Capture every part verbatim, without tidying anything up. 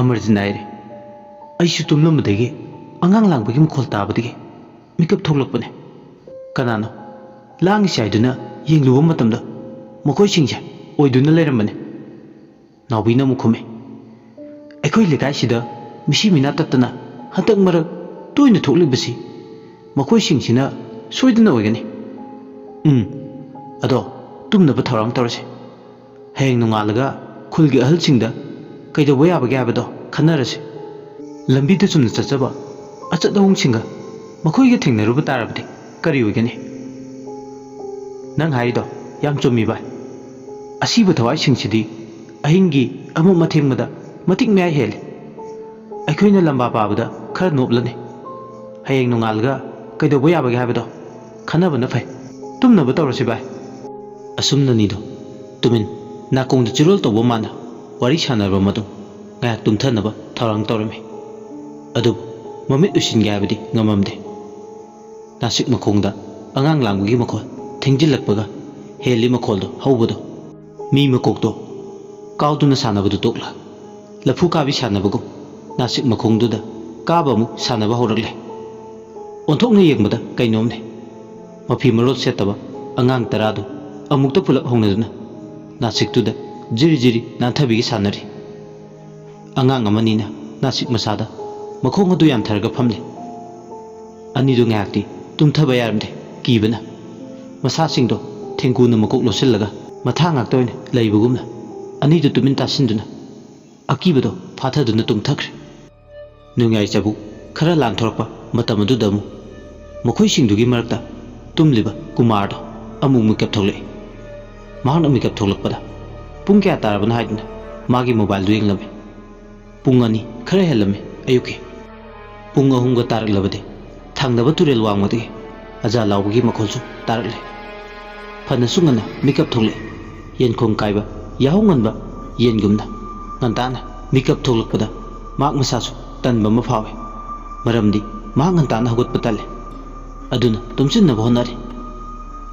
ꯑꯃꯔꯖꯤꯠꯅ ꯍꯥꯏꯔꯦ꯫ ꯑꯩꯁꯨ ꯇꯨꯝꯂꯝꯕꯗꯒꯤ ꯑꯉꯥꯡ ꯂꯥꯡꯕꯒꯤ ꯃꯈꯣꯜ ꯇꯥꯕꯗꯒꯤ ꯃꯤꯀꯞ ꯊꯣꯛꯂꯛꯄꯅꯦ꯫ ꯀꯅꯥꯅꯣ ꯂꯥꯡꯉꯤꯁꯦ ꯍꯥꯏꯗꯨꯅ ꯌꯦꯡꯂꯨꯕ ꯃꯇꯝꯗ ꯃꯈꯣꯏꯁꯤꯡꯁꯦ ꯑꯣꯏꯗꯨꯅ ꯂꯩꯔꯝꯕꯅꯦ꯫ ꯅꯥꯎꯕꯤꯅ ꯑꯃꯨꯛ ꯈꯨꯝꯃꯤ, ꯑꯩꯈꯣꯏ ꯂꯩꯀꯥꯏꯁꯤꯗ ꯃꯤꯁꯤ ꯃꯤꯅꯥ ꯇꯠꯇꯅ ꯍꯟꯗꯛ ꯃꯔꯛ ꯇꯣꯏꯅ ꯊꯣꯛꯂꯤꯕꯁꯤ ꯃꯈꯣꯏꯁꯤꯡꯁꯤꯅ ꯁꯣꯏꯗꯅ ꯑꯣꯏꯒꯅꯤ꯫ ꯎꯝ, ꯑꯗꯣ ꯇꯨꯝꯅꯕ ꯊꯧꯔꯥꯡ ꯇꯧꯔꯁꯤ꯫ ꯍꯌꯦꯡ ꯅꯣꯡꯉꯥꯜꯂꯒ ꯈꯨꯜꯒꯤ ꯑꯍꯜꯁꯤꯡꯗ ꯀꯩꯗꯧꯕ ꯌꯥꯕꯒꯦ ꯍꯥꯏꯕꯗꯣ ꯈꯟꯅꯔꯁꯤ꯫ ꯂꯝꯕꯤꯗ ꯆꯨꯝꯅ ꯆꯠꯆꯕ ꯑꯆꯠ ꯑꯋꯣꯡꯁꯤꯡꯒ ꯃꯈꯣꯏꯒ ꯊꯦꯡꯅꯔꯨꯕ ꯇꯥꯔꯕꯗꯤ ꯀꯔꯤ ꯑꯣꯏꯒꯅꯤ? ꯅꯪ ꯍꯥꯏꯔꯤꯗꯣ ꯌꯥꯝ ꯆꯨꯝꯃꯤ ꯚꯥꯏ꯫ ꯑꯁꯤꯕ ꯊꯋꯥꯏꯁꯤꯡꯁꯤꯗꯤ ꯑꯍꯤꯡꯒꯤ ꯑꯃꯝ ꯑꯊꯦꯡꯕꯗ ꯃꯇꯤꯛ ꯃꯌꯥꯏ ꯍꯦꯜꯂꯤ꯫ ꯑꯩꯈꯣꯏꯅ ꯂꯝꯕꯥ ꯄꯥꯕꯗ ꯈꯔ ꯅꯣꯞꯂꯅꯤ꯫ ꯍꯌꯦꯡ ꯅꯣꯡꯉꯥꯜꯂꯒ ꯀꯩꯗꯧꯕ ꯌꯥꯕꯒꯦ ꯍꯥꯏꯕꯗꯣ ꯈꯟꯅꯕꯅ ꯐꯩ꯫ ꯇꯨꯝꯅꯕ ꯇꯧꯔꯁꯤ ꯚꯥꯏ꯫ ꯑꯁꯨꯝꯅꯅꯤꯗꯣ ꯇꯨꯃꯤꯟ ꯅꯥꯀꯣꯡꯗ ꯆꯤꯔꯣꯜ ꯇꯧꯕ ꯃꯥꯅ ꯋꯥꯔꯤ ꯁꯥꯟꯅꯔꯕ ꯃꯇꯨꯡ ꯉꯥꯏꯍꯥꯛ ꯇꯨꯝꯊꯅꯕ ꯊꯧꯔꯥꯡ ꯇꯧꯔꯝꯃꯤ꯫ ꯑꯗꯨꯕꯨ ꯃꯃꯤꯠ ꯎꯏꯁꯤꯟꯒꯦ ꯍꯥꯏꯕꯗꯤ ꯉꯝꯃꯝꯗꯦ꯫ ꯅꯥꯁꯤꯛ ꯃꯈꯣꯡꯗ ꯑꯉꯥꯡ ꯂꯥꯡꯕꯒꯤ ꯃꯈꯣꯜ ꯊꯦꯡꯖꯤꯜꯂꯛꯄꯒ ꯍꯦꯜꯂꯤ ꯃꯈꯣꯜꯗꯣ ꯍꯧꯕꯗꯣ꯫ ꯃꯤ ꯃꯀꯣꯛꯇꯣ ꯀꯥꯎꯗꯨꯅ ꯁꯥꯟꯅꯕꯗꯨ ꯇꯣꯛꯂ ꯂꯐꯨ ꯀꯥꯕꯤ ꯁꯥꯟꯅꯕꯒꯨꯝ ꯅꯥꯁꯤꯛ ꯃꯈꯣꯡꯗꯨꯗ ꯀꯥꯕ ꯑꯃꯨꯛ ꯁꯥꯟꯅꯕ ꯍꯧꯔꯛꯂꯦ꯫ ꯑꯣꯟꯊꯣꯛꯅ ꯌꯦꯡꯕꯗ ꯀꯩꯅꯣꯝꯅꯦ꯫ ꯃꯐꯤ ꯃꯔꯣꯜ ꯁꯦꯠꯇꯕ ꯑꯉꯥꯡ ꯇꯔꯥꯗꯨ ꯑꯃꯨꯛꯇ ꯄꯨꯂꯞ ꯍꯧꯅꯗꯨꯅ ꯅꯥꯁꯤꯛꯇꯨꯗ ꯖꯤꯔꯤ ꯖꯤꯔꯤ ꯅꯥꯟꯊꯕꯤꯒ ꯁꯥꯟꯅꯔꯤ꯫ ꯑꯉꯥꯡ ꯑꯃꯅꯤꯅ ꯅꯥꯁꯤꯛ ꯃꯁꯥꯗ ꯃꯈꯣꯡ ꯑꯗꯨ ꯌꯥꯟꯊꯔꯒ ꯐꯝꯂꯤ꯫ ꯑꯅꯤꯗꯨ ꯉꯥꯏꯍꯥꯛꯇꯤ ꯇꯨꯝꯊꯕ ꯌꯥꯔꯝꯗꯦ꯫ ꯀꯤꯕꯅ ꯃꯁꯥꯁꯤꯡꯗꯣ ꯊꯦꯡꯒꯨꯅ ꯃꯀꯣꯛ ꯂꯣꯠꯁꯤꯜꯂꯒ ꯃꯊꯥ ꯉꯥꯛꯇ ꯑꯣꯏꯅ ꯂꯩꯕꯒꯨꯝꯅ ꯑꯅꯤꯗꯨ ꯇꯨꯃꯤꯟ ꯇꯥꯁꯤꯟꯗꯨꯅ ꯑꯀꯤꯕꯗꯣ ꯐꯥꯊꯗꯨꯅ ꯇꯨꯝꯊꯈ꯭ꯔꯦ꯫ ꯅꯣꯡꯌꯥꯏ ꯆꯕꯨꯛ ꯈꯔ ꯂꯥꯟꯊꯣꯔꯛꯄ ꯃꯇꯝ ꯑꯗꯨꯗ ꯑꯃꯨꯛ ꯃꯈꯣꯏꯁꯤꯡꯗꯨꯒꯤ ꯃꯔꯛꯇ ꯇꯨꯝꯂꯤꯕ ꯀꯨꯃꯥꯔꯗꯣ ꯑꯃꯨꯛ ꯃꯤꯀꯞ ꯊꯣꯛꯂꯛꯏ꯫ ꯃꯍꯥꯛꯅ ꯃꯤꯀꯞ ꯊꯣꯛꯂꯛꯄꯗ ꯄꯨꯡ ꯀꯌꯥ ꯇꯥꯔꯕꯅꯣ ꯍꯥꯏꯗꯨꯅ ꯃꯥꯒꯤ ꯃꯣꯕꯥꯏꯜꯗꯨ ꯌꯦꯡꯂꯝꯃꯤ꯫ ꯄꯨꯡ ꯑꯅꯤ ꯈꯔ ꯍꯦꯜꯂꯝꯃꯤ ꯑꯌꯨꯛꯀꯤ꯫ ꯄꯨꯡ ꯑꯍꯨꯝꯒ ꯇꯥꯔꯛꯂꯕꯗꯤ ꯊꯪꯅꯕ ꯇꯨꯔꯦꯜ ꯋꯥꯡꯃꯗꯒꯤ ꯑꯖꯥ ꯂꯥꯎꯕꯒꯤ ꯃꯈꯣꯜꯁꯨ ꯇꯥꯔꯛꯂꯦ꯫ ꯐꯅꯁꯨ ꯉꯟꯅ ꯃꯤꯀꯞ ꯊꯣꯛꯂꯛꯏ꯫ ꯌꯦꯟꯈꯣꯡ ꯀꯥꯏꯕ ꯌꯥꯍꯧ ꯉꯟꯕ ꯌꯦꯟꯒꯨꯝꯅ ꯉꯟꯇꯥꯅ ꯃꯤꯀꯞ ꯊꯣꯛꯂꯛꯄꯗ ꯃꯍꯥꯛ ꯃꯁꯥꯁꯨ ꯇꯟꯕ ꯑꯃ ꯐꯥꯎꯏ꯫ ꯃꯔꯝꯗꯤ ꯃꯍꯥꯛ ꯉꯟꯇꯥꯅ ꯍꯧꯒꯠꯄ ꯇꯜꯂꯤ꯫ ꯑꯗꯨꯅ ꯇꯨꯝꯁꯤꯟꯅꯕ ꯍꯣꯠꯅꯔꯤ꯫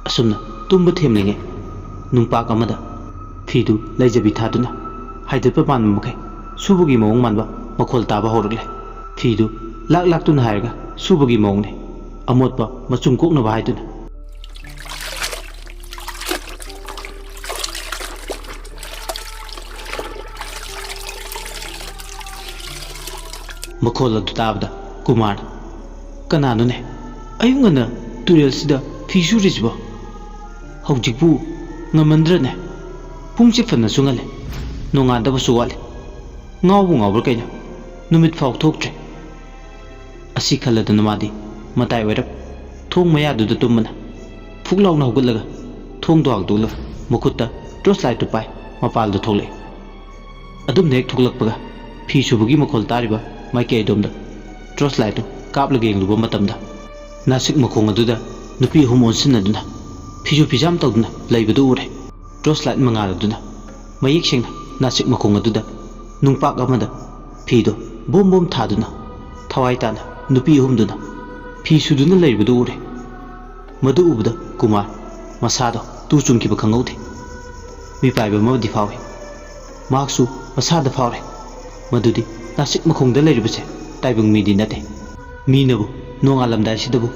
ꯑꯁꯨꯝꯅ ꯇꯨꯝꯕ ꯊꯦꯝꯂꯤꯉꯩ ꯅꯨꯡꯄꯥꯛ ꯑꯃꯗ ꯐꯤꯗꯨ ꯂꯩꯖꯕꯤ ꯊꯥꯗꯨꯅ ꯍꯥꯏꯗꯠꯄ ꯄꯥꯝꯕ ꯃꯈꯩ ꯁꯨꯕꯒꯤ ꯃꯑꯣꯡ ꯃꯥꯟꯕ ꯃꯈꯣꯜ ꯇꯥꯕ ꯍꯧꯔꯛꯂꯦ꯫ ꯐꯤꯗꯨ ꯂꯥꯛ ꯂꯥꯛꯇꯨꯅ ꯍꯥꯏꯔꯒ ꯁꯨꯕꯒꯤ ꯃꯑꯣꯡꯅꯤ, ꯑꯃꯣꯠꯄ ꯃꯆꯨꯝ ꯀꯣꯛꯅꯕ ꯍꯥꯏꯗꯨꯅ꯫ ꯃꯈꯣꯜ ꯑꯗꯨ ꯇꯥꯕꯗ ꯀꯨꯃꯥꯔꯅ, "ꯀꯅꯥꯅꯣꯅꯦ ꯑꯌꯨꯛ ꯉꯟꯅ ꯇꯨꯔꯦꯜꯁꯤꯗ ꯐꯤ ꯁꯨꯔꯤꯁꯤꯕꯣ? ꯍꯧꯖꯤꯛꯄꯨ ꯉꯟꯃꯟꯗ꯭ꯔꯅꯦ? ꯄꯨꯡꯁꯦ ꯐꯅꯁꯨ ꯉꯜꯂꯦ, ꯅꯣꯡꯉꯥꯟꯗꯕꯁꯨ ꯋꯥꯠꯂꯤ, ꯉꯥꯎꯕꯨ ꯉꯥꯎꯕ꯭ꯔꯥ ꯀꯩꯅꯣ? ꯅꯨꯃꯤꯠ ꯐꯥꯎ ꯊꯣꯛꯇ꯭ꯔꯦ"꯫ ꯑꯁꯤ ꯈꯜꯂꯗꯨꯅ ꯃꯥꯗꯤ ꯃꯇꯥꯏ ꯑꯣꯏꯔꯞ ꯊꯣꯡ ꯃꯌꯥꯗꯨꯗ ꯇꯨꯝꯕꯅ ꯐꯨꯛ ꯂꯥꯎꯅ ꯍꯧꯒꯠꯂꯒ ꯊꯣꯡꯗꯣ ꯍꯥꯡꯗꯣꯛꯂꯒ ꯃꯈꯨꯠꯇ ꯇꯣꯔꯆ ꯂꯥꯏꯠꯇꯨ ꯄꯥꯏ ꯃꯄꯥꯜꯗ ꯊꯣꯛꯂꯛꯏ꯫ ꯑꯗꯨꯝꯅ ꯍꯦꯛ ꯊꯣꯛꯂꯛꯄꯒ ꯐꯤ ꯁꯨꯕꯒꯤ ꯃꯈꯣꯜ ꯇꯥꯔꯤꯕ ꯃꯥꯏꯀꯩ ꯑꯗꯣꯝꯗ ꯇꯣꯔꯆ ꯂꯥꯏꯠꯇꯨ ꯀꯥꯞꯂꯒ ꯌꯦꯡꯂꯨꯕ ꯃꯇꯝꯗ ꯅꯥꯁꯤꯛ ꯃꯈꯣꯡ ꯑꯗꯨꯗ ꯅꯨꯄꯤ ꯑꯍꯨꯝ ꯑꯣꯟꯁꯤꯟꯅꯗꯨꯅ ꯐꯤꯁꯨ ꯐꯤꯖꯥꯝ ꯇꯧꯗꯨꯅ ꯂꯩꯕꯗꯨ ꯎꯔꯦ꯫ ꯇꯣꯔꯆ ꯂꯥꯏꯠ ꯃꯉꯥꯜ ꯑꯗꯨꯅ ꯃꯌꯦꯛ ꯁꯦꯡꯅ ꯅꯥꯁꯤꯛ ꯃꯈꯣꯡ ꯑꯗꯨꯗ ꯅꯨꯡꯄꯥꯛ ꯑꯃꯗ ꯐꯤꯗꯨ ꯕꯣꯝ ꯕꯣꯝ ꯊꯥꯗꯨꯅ ꯊꯋꯥꯏ ꯇꯥꯅ ꯅꯨꯄꯤ ꯑꯍꯨꯝꯗꯨꯅ ꯐꯤ ꯁꯨꯗꯨꯅ ꯂꯩꯔꯤꯕꯗꯨ ꯎꯔꯦ꯫ ꯃꯗꯨ ꯎꯕꯗ ꯀꯨꯃꯥꯔ ꯃꯁꯥꯗꯣ ꯇꯨ ꯆꯨꯡꯈꯤꯕ ꯈꯪꯍꯧꯗꯦ꯫ ꯃꯤꯄꯥꯏꯕ ꯑꯃꯗꯤ ꯐꯥꯎꯏ꯫ ꯃꯍꯥꯛꯁꯨ ꯃꯁꯥꯗ ꯐꯥꯎꯔꯦ ꯃꯗꯨꯗꯤ ꯅꯥꯁꯤꯛ ꯃꯈꯣꯡꯗ ꯂꯩꯔꯤꯕꯁꯦ ꯇꯥꯏꯕꯪ ꯃꯤꯗꯤ ꯅꯠꯇꯦ꯫ ꯃꯤꯅꯕꯨ ꯅꯣꯡꯉꯥꯜꯂꯝꯗꯥꯏꯁꯤꯗꯕꯨ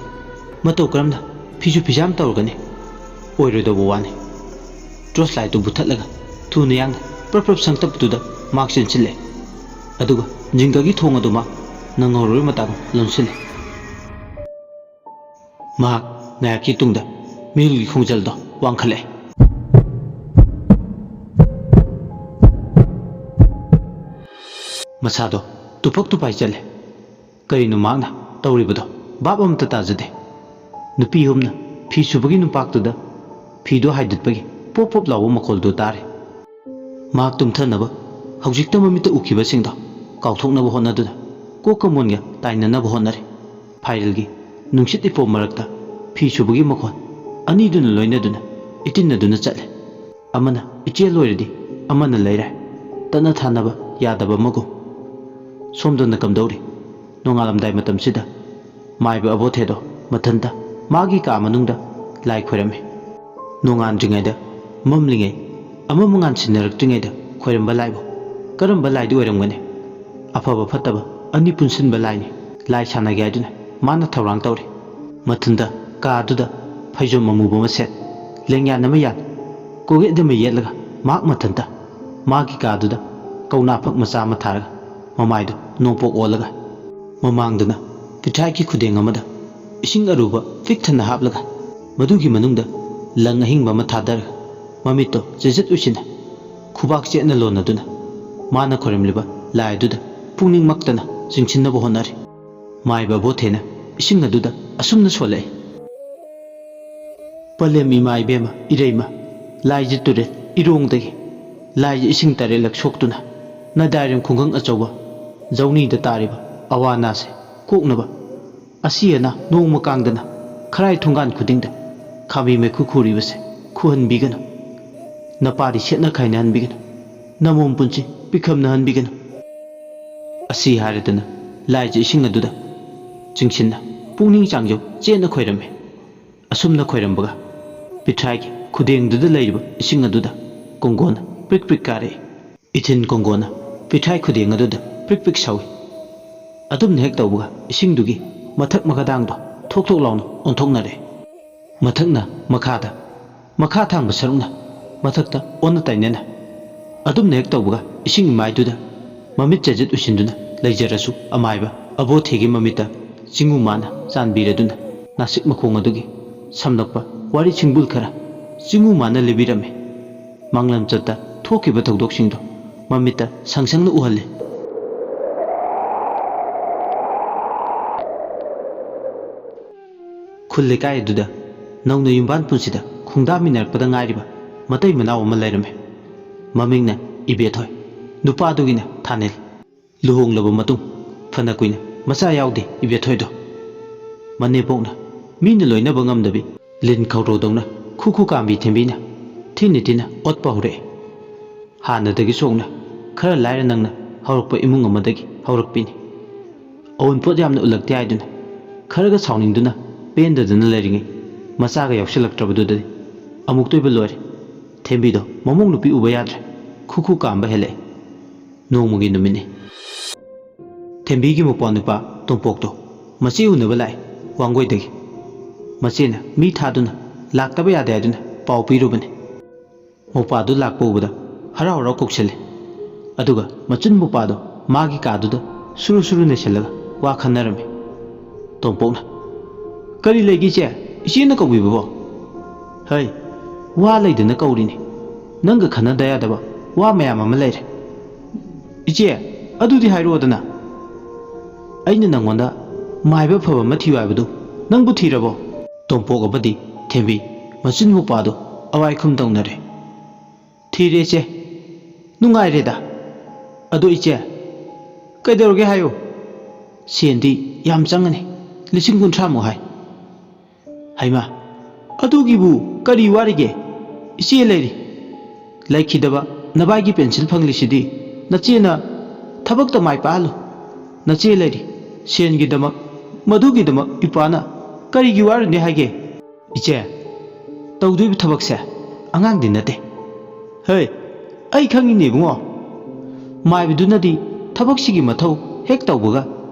ꯃꯇꯧ ꯀꯔꯝꯅ ꯐꯤꯁꯨ ꯐꯤꯖꯥꯝ ꯇꯧꯔꯒꯅꯤ? ꯑꯣꯏꯔꯣꯏꯗꯧꯕ ꯋꯥꯅꯤ꯫ ꯇꯣꯔꯆ ꯂꯥꯏꯠꯇꯨ ꯃꯨꯊꯠꯂꯒ ꯊꯨꯅ ꯌꯥꯡꯅ ꯄ꯭ꯔꯞ ꯄ꯭ꯔꯞ ꯁꯪꯇꯞꯇꯨꯗ ꯃꯍꯥꯛ ꯆꯦꯟꯁꯤꯜꯂꯦ꯫ ꯑꯗꯨꯒ ꯖꯤꯡꯒꯒꯤ ꯊꯣꯡ ꯑꯗꯨ ꯃꯍꯥꯛ ꯅꯪꯍꯧꯔꯣꯏ ꯃꯇꯥꯒꯨꯝ ꯂꯣꯟꯁꯤꯜꯂꯦ꯫ ꯃꯍꯥꯛ ꯉꯥꯏꯍꯥꯛꯀꯤ ꯇꯨꯡꯗ ꯃꯤꯍꯨꯜꯒꯤ ꯈꯣꯡꯖꯦꯜꯗꯣ ꯋꯥꯡꯈꯠꯂꯛꯑꯦ꯫ ꯃꯁꯥꯗꯣ ꯇꯨꯐꯛ ꯇꯨꯐꯥꯏ ꯆꯠꯂꯦ꯫ ꯀꯔꯤꯅꯣ ꯃꯍꯥꯛꯅ ꯇꯧꯔꯤꯕꯗꯣ? ꯚꯥꯞ ꯑꯃꯠꯇ ꯇꯥꯖꯗꯦ꯫ ꯅꯨꯄꯤ ꯑꯍꯨꯝꯅ ꯐꯤ ꯁꯨꯕꯒꯤ ꯅꯨꯡꯄꯥꯛꯇꯨꯗ ꯐꯤꯗꯨ ꯍꯥꯏꯗꯠꯄꯒꯤ ꯄꯣꯞ ꯄꯣꯞ ꯂꯥꯎꯕ ꯃꯈꯣꯜꯗꯨ ꯇꯥꯔꯦ꯫ ꯃꯍꯥꯛ ꯇꯨꯝꯊꯅꯕ, ꯍꯧꯖꯤꯛꯇ ꯃꯃꯤꯠꯇ ꯎꯈꯤꯕꯁꯤꯡꯗꯣ ꯀꯥꯎꯊꯣꯛꯅꯕ ꯍꯣꯠꯅꯗꯨꯅ ꯀꯣꯛꯀ ꯃꯣꯟꯒ ꯇꯥꯏꯅꯅꯕ ꯍꯣꯠꯅꯔꯤ꯫ ꯐꯥꯏꯔꯦꯜꯒꯤ ꯅꯨꯡꯁꯤꯠ ꯏꯄꯣꯝ ꯃꯔꯛꯇ ꯐꯤ ꯁꯨꯕꯒꯤ ꯃꯈꯣꯜ ꯑꯅꯤꯗꯨꯅ ꯂꯣꯏꯅꯗꯨꯅ ꯏꯇꯤꯟꯅꯗꯨꯅ ꯆꯠꯂꯦ꯫ ꯑꯃꯅ ꯏꯆꯦꯜ ꯑꯣꯏꯔꯗꯤ ꯑꯃꯅ ꯂꯩꯔꯦ, ꯇꯠꯅ ꯊꯥꯅꯕ ꯌꯥꯗꯕ ꯑꯃꯒꯨꯝ꯫ ꯁꯣꯝꯗꯅ ꯀꯝꯗꯧꯔꯤ? ꯅꯣꯡꯉꯥꯜꯂꯝꯗꯥꯏ ꯃꯇꯝꯁꯤꯗ ꯃꯥꯏꯕ ꯑꯕꯣꯊꯦꯗꯣ ꯃꯊꯟꯇ ꯃꯥꯒꯤ ꯀꯥ ꯃꯅꯨꯡꯗ ꯂꯥꯏ ꯈꯣꯏꯔꯝꯃꯤ꯫ ꯅꯣꯡꯉꯥꯟꯗ꯭ꯔꯤꯉꯩꯗ, ꯃꯝꯂꯤꯉꯩ, ꯑꯃꯝ ꯑꯉꯥꯟ ꯁꯤꯟꯅꯔꯛꯇ꯭ꯔꯤꯉꯩꯗ ꯈꯣꯏꯔꯝꯕ ꯂꯥꯏꯕꯨ "ꯀꯔꯝꯕ ꯂꯥꯏꯗꯤ ꯑꯣꯏꯔꯝꯒꯅꯤ?" "ꯑꯐꯕ ꯐꯠꯇꯕ ꯑꯅꯤ ꯄꯨꯟꯁꯤꯟꯕ ꯂꯥꯏꯅꯤ꯫ ꯂꯥꯏ ꯁꯥꯟꯅꯒꯦ ꯍꯥꯏꯗꯨꯅ ꯃꯥꯅ ꯊꯧꯔꯥꯡ ꯇꯧꯔꯤ꯫ ꯃꯊꯟꯇ ꯀꯥꯗꯨꯗ ꯐꯩꯖꯣꯝ ꯑꯃꯨꯕ ꯑꯃ ꯁꯦꯠ, ꯂꯦꯡꯌꯥꯟ ꯑꯃ ꯌꯥꯟ, ꯀꯣꯛꯌꯦꯠ ꯑꯃ ꯌꯦꯠꯂꯒ ꯃꯍꯥꯛ ꯃꯊꯟꯇ ꯃꯥꯒꯤ ꯀꯥꯗꯨꯗ ꯀꯧꯅꯥ ꯐꯛ ꯃꯆꯥ ꯑꯃ ꯊꯥꯔꯒ ꯃꯃꯥꯏꯗꯨ ꯅꯣꯡꯄꯣꯛ ꯑꯣꯜꯂꯒ ꯃꯃꯥꯡꯗꯅ ꯄꯤꯊ꯭ꯔꯥꯏꯒꯤ ꯈꯨꯗꯦꯡ ꯑꯃꯗ ꯏꯁꯤꯡ ꯑꯔꯨꯕ ꯄꯤꯛ ꯊꯟꯅ ꯍꯥꯞꯂꯒ ꯃꯗꯨꯒꯤ ꯃꯅꯨꯡꯗ ꯂꯪ ꯑꯍꯤꯡꯕ ꯑꯃ ꯊꯥꯗꯔꯒ ꯃꯃꯤꯠꯇꯣ ꯆꯦꯖꯠ ꯎꯏꯁꯤꯟꯅ ꯈꯨꯕꯥꯛ ꯆꯦꯠꯅ ꯂꯣꯟꯅꯗꯨꯅ ꯃꯥꯅ ꯈꯣꯏꯔꯝꯂꯤꯕ ꯂꯥꯏ ꯑꯗꯨꯗ ꯄꯨꯛꯅꯤꯡ ꯃꯛꯇꯅ ꯆꯤꯡꯁꯤꯟꯅꯕ ꯍꯣꯠꯅꯔꯤ꯫ ꯃꯥꯏꯕ ꯑꯕꯣꯊꯦꯅ ꯏꯁꯤꯡ ꯑꯗꯨꯗ ꯑꯁꯨꯝꯅ ꯁꯣꯜꯂꯛꯏ: "ꯄꯂꯦꯝ ꯏꯃꯥ ꯏꯕꯦꯝꯃ ꯏꯔꯩꯃ, ꯂꯥꯏꯖ ꯇꯨꯔꯦꯜ ꯏꯔꯣꯡꯗꯒꯤ ꯂꯥꯏꯖ ꯏꯁꯤꯡ ꯇꯔꯦꯠꯂꯛ ꯁꯣꯛꯇꯨꯅ ꯅꯗꯥꯏꯔꯝ ꯈꯨꯡꯒꯪ ꯑꯆꯧꯕ ꯖꯧꯅꯤꯗ ꯇꯥꯔꯤꯕ ꯑꯋꯥ ꯑꯅꯥꯁꯦ ꯀꯣꯛꯅꯕ ꯑꯁꯤ ꯑꯅꯥ ꯅꯣꯡꯃ ꯀꯥꯡꯗꯅ ꯈꯔꯥꯏ ꯊꯣꯡꯒꯥꯟ ꯈꯨꯗꯤꯡꯗ ꯈꯥꯝꯕꯤ ꯃꯩꯈꯨ ꯈꯨꯔꯤꯕꯁꯦ ꯈꯨꯍꯟꯕꯤꯒꯅꯨ꯫ ꯅꯄꯥꯗꯤ ꯁꯦꯠꯅ ꯈꯥꯏꯅꯍꯟꯕꯤꯒꯅꯨ꯫ ꯅꯃꯣꯝ ꯄꯨꯟꯁꯤ ꯄꯤꯛꯈꯝꯅꯍꯟꯕꯤꯒꯅꯨ"꯫ ꯑꯁꯤ ꯍꯥꯏꯔꯗꯅ ꯂꯥꯏꯖ ꯏꯁꯤꯡ ꯑꯗꯨꯗ ꯆꯤꯡꯁꯤꯟꯅ ꯄꯨꯛꯅꯤꯡ ꯆꯥꯡꯖꯧ ꯆꯦꯠꯅ ꯈꯣꯏꯔꯝꯃꯤ꯫ ꯑꯁꯨꯝꯅ ꯈꯣꯏꯔꯝꯕꯒ ꯄꯤꯊ꯭ꯔꯥꯏꯒꯤ ꯈꯨꯗꯦꯡꯗꯨꯗ ꯂꯩꯔꯤꯕ ꯏꯁꯤꯡ ꯑꯗꯨꯗ ꯀꯣꯡꯒꯣꯟꯅ ꯄ꯭ꯔꯤꯛ ꯄ꯭ꯔꯤꯛ ꯀꯥꯔꯛꯏ꯫ ꯏꯊꯤꯟ ꯀꯣꯡꯒꯣꯟꯅ ꯄꯤꯊ꯭ꯔꯥꯏ ꯈꯨꯗꯦꯡ ꯑꯗꯨꯗ ꯄ꯭ꯔꯤꯛ ꯄ꯭ꯔꯤꯛ ꯁꯧꯏ꯫ ꯑꯗꯨꯝꯅ ꯍꯦꯛ ꯇꯧꯕꯒ ꯏꯁꯤꯡꯗꯨꯒꯤ ꯃꯊꯛ ꯃꯈꯥꯗꯥꯡꯗꯣ ꯊꯣꯛ ꯊꯣꯛ ꯂꯥꯎꯅ ꯑꯣꯟꯊꯣꯛꯅꯔꯦ꯫ ꯃꯊꯛꯅ ꯃꯈꯥꯗ, ꯃꯈꯥ ꯊꯥꯡꯕ ꯁꯔꯨꯛꯅ ꯃꯊꯛꯇ ꯑꯣꯟꯅ ꯇꯩꯅꯅ꯫ ꯑꯗꯨꯝꯅ ꯍꯦꯛ ꯇꯧꯕꯒ ꯏꯁꯤꯡ ꯏꯃꯥꯏꯗꯨꯗ ꯃꯃꯤꯠ ꯆꯦꯖꯠ ꯎꯏꯁꯤꯟꯗꯨꯅ ꯂꯩꯖꯔꯁꯨ ꯑꯃꯥꯏꯕ ꯑꯕꯣꯊꯦꯒꯤ ꯃꯃꯤꯠꯇ ꯆꯤꯡꯉꯨ ꯃꯥꯅ ꯆꯥꯟꯕꯤꯔꯗꯨꯅ ꯅꯥꯁꯤꯛ ꯃꯈꯣꯡ ꯑꯗꯨꯒꯤ ꯁꯝꯂꯛꯄ ꯋꯥꯔꯤ ꯁꯤꯡꯕꯨꯜ ꯈꯔ ꯆꯤꯡꯉꯨ ꯃꯥꯅ ꯂꯤꯕꯤꯔꯝꯃꯤ꯫ ꯃꯥꯡꯂꯝꯆꯠꯇ ꯊꯣꯛꯈꯤꯕ ꯊꯧꯗꯣꯛꯁꯤꯡꯗꯣ ꯃꯃꯤꯠꯇ ꯁꯪ ꯁꯪꯅ ꯎꯍꯜꯂꯤ꯫ ꯈꯨꯜ ꯂꯩꯀꯥꯏ ꯑꯗꯨꯗ ꯅꯧꯅ ꯌꯨꯝꯕꯥꯟ ꯄꯨꯟꯁꯤꯗ ꯈꯣꯡꯗꯥꯃꯤꯟꯅꯔꯛꯄꯗ ꯉꯥꯏꯔꯤꯕ ꯃꯇꯩ ꯃꯅꯥꯎ ꯑꯃ ꯂꯩꯔꯝꯃꯤ꯫ ꯃꯃꯤꯡꯅ ꯏꯕꯦꯊꯣꯏ꯫ ꯅꯨꯄꯥꯗꯨꯒꯤꯅ ꯊꯥꯅꯤꯜ꯫ ꯂꯨꯍꯣꯡꯂꯕ ꯃꯇꯨꯡ ꯐꯅ ꯀꯨꯏꯅ ꯃꯆꯥ ꯌꯥꯎꯗꯦ ꯏꯕꯦꯊꯣꯏꯗꯣ꯫ ꯃꯅꯦꯝꯄꯣꯛꯅ ꯃꯤꯅ ꯂꯣꯏꯅꯕ ꯉꯝꯗꯕꯤ ꯂꯤꯟ ꯈꯧꯔꯧꯗꯧꯅ ꯈꯨ ꯈꯨ ꯀꯥꯝꯕꯤ ꯊꯦꯝꯕꯤꯅ ꯊꯤꯅ ꯊꯤꯅ ꯑꯣꯠꯄ ꯍꯧꯔꯛꯑꯦ꯫ ꯍꯥꯟꯅꯗꯒꯤ ꯁꯣꯛꯅ ꯈꯔ ꯂꯥꯏꯔ ꯅꯪꯅ ꯍꯧꯔꯛꯄ ꯏꯃꯨꯡ ꯑꯃꯗꯒꯤ ꯍꯧꯔꯛꯄꯤꯅꯤ꯫ ꯑꯑꯣꯟꯄꯣꯠ ꯌꯥꯝꯅ ꯎꯠꯂꯛꯇꯦ ꯍꯥꯏꯗꯨꯅ ꯈꯔꯒ ꯁꯥꯎꯅꯤꯡꯗꯨꯅ ꯄꯦꯟꯗꯗꯅ ꯂꯩꯔꯤꯉꯩ ꯃꯆꯥꯒ ꯌꯥꯎꯁꯤꯜꯂꯛꯇ꯭ꯔꯕꯗꯨꯗꯗꯤ ꯑꯃꯨꯛꯇꯣꯏꯕ ꯂꯣꯏꯔꯦ꯫ ꯊꯦꯝꯕꯤꯗꯣ ꯃꯃꯧ ꯅꯨꯄꯤ ꯎꯕ ꯌꯥꯗ꯭ꯔꯦ꯫ ꯈꯨ ꯈꯨ ꯀꯥꯝꯕ ꯍꯦꯜꯂꯛꯑꯦ꯫ ꯅꯣꯡꯃꯒꯤ ꯅꯨꯃꯤꯠꯅꯤ꯫ ꯊꯦꯝꯕꯤꯒꯤ ꯃꯄ꯭ꯋꯥ ꯅꯨꯄꯥ ꯇꯣꯝꯄꯣꯛꯇꯣ ꯃꯆꯦ ꯎꯅꯕ ꯂꯥꯛꯑꯦ ꯋꯥꯡꯒꯣꯏꯗꯒꯤ꯫ ꯃꯆꯦꯅ ꯃꯤ ꯊꯥꯗꯨꯅ ꯂꯥꯛꯇꯕ ꯌꯥꯗꯦ ꯍꯥꯏꯗꯨꯅ ꯄꯥꯎ ꯄꯤꯔꯨꯕꯅꯤ꯫ ꯃꯧꯄꯥꯗꯨ ꯂꯥꯛꯄ ꯎꯕꯗ ꯍꯔꯥꯎ ꯍꯔꯥꯎ ꯀꯧꯁꯜꯂꯦ꯫ ꯑꯗꯨꯒ ꯃꯆꯨꯟ ꯃꯧꯄꯥꯗꯣ ꯃꯥꯒꯤ ꯀꯥꯗꯨꯗ ꯁꯨꯔꯨ ꯁꯨꯔꯨ ꯅꯩꯁꯜꯂꯒ ꯋꯥ ꯈꯟꯅꯔꯝꯃꯤ꯫ ꯇꯣꯝꯄꯣꯛꯅ, "ꯀꯔꯤ ꯂꯩꯒꯦ ꯏꯆꯦ? ꯏꯆꯦꯅ ꯀꯧꯕꯤꯕꯕꯣ?" "ꯍꯩ, ꯋꯥ ꯂꯩꯗꯅ ꯀꯧꯔꯤꯅꯤ꯫ ꯅꯪꯒ ꯈꯟꯅꯗ ꯌꯥꯗꯕ ꯋꯥ ꯃꯌꯥꯝ ꯑꯃ ꯂꯩꯔꯦ꯫ ꯏꯆꯦ, ꯑꯗꯨꯗꯤ ꯍꯥꯏꯔꯛꯑꯣꯗꯅ꯫ ꯑꯩꯅ ꯅꯪꯉꯣꯟꯗ ꯃꯥꯏꯕ ꯐꯕ ꯑꯃ ꯊꯤꯌꯨ ꯍꯥꯏꯕꯗꯨ ꯅꯪꯕꯨ ꯊꯤꯔꯕꯣ?" ꯇꯣꯝꯄꯣꯛ ꯑꯃꯗꯤ ꯊꯦꯝꯕꯤ ꯃꯆꯤꯟ ꯃꯧꯄꯥꯗꯨ ꯑꯋꯥꯏꯈꯨꯝ ꯇꯧꯅꯔꯦ꯫ "ꯊꯤꯔꯦ ꯏꯆꯦ꯫ ꯅꯨꯡꯉꯥꯏꯔꯦꯗ꯫ ꯑꯗꯣ ꯏꯆꯦ, ꯀꯩꯗꯧꯔꯒꯦ ꯍꯥꯏꯌꯨ꯫ ꯁꯦꯟꯗꯤ ꯌꯥꯝ ꯆꯪꯉꯅꯤ, ꯂꯤꯁꯤꯡ ꯀꯨꯟꯊ꯭ꯔꯥꯃꯨꯛ ꯍꯥꯏ꯫" "ꯍꯩꯃꯥ, ꯑꯗꯨꯒꯤꯕꯨ ꯀꯔꯤ ꯋꯥꯔꯤꯒꯦ? ꯏꯆꯦ ꯂꯩꯔꯤ꯫ ꯂꯩꯈꯤꯗꯕ ꯅꯕꯥꯏꯒꯤ ꯄꯦꯟꯁꯤꯜ ꯐꯪꯂꯤꯁꯤꯗꯤ ꯅꯆꯦꯅ ꯊꯕꯛꯇ ꯃꯥꯏ ꯄꯥꯛꯍꯜꯂꯨ꯫ ꯅꯆꯦ ꯂꯩꯔꯤ꯫ ꯁꯦꯟꯒꯤꯗꯃꯛ, ꯃꯗꯨꯒꯤꯗꯃꯛ ꯏꯄꯥꯅ ꯀꯔꯤꯒꯤ ꯋꯥꯔꯨꯅꯤ ꯍꯥꯏꯒꯦ?" "ꯏꯆꯦ, ꯇꯧꯗꯣꯏꯕ ꯊꯕꯛꯁꯦ ꯑꯉꯥꯡꯗꯤ ꯅꯠꯇꯦ꯫" "ꯍꯩ, ꯑꯩ ꯈꯪꯉꯤꯅꯦ ꯏꯕꯨꯡꯉꯣ꯫ ꯃꯥꯏꯕꯗꯨꯅꯗꯤ ꯊꯕꯛꯁꯤꯒꯤ ꯃꯊꯧ ꯍꯦꯛ ꯇꯧꯕꯒ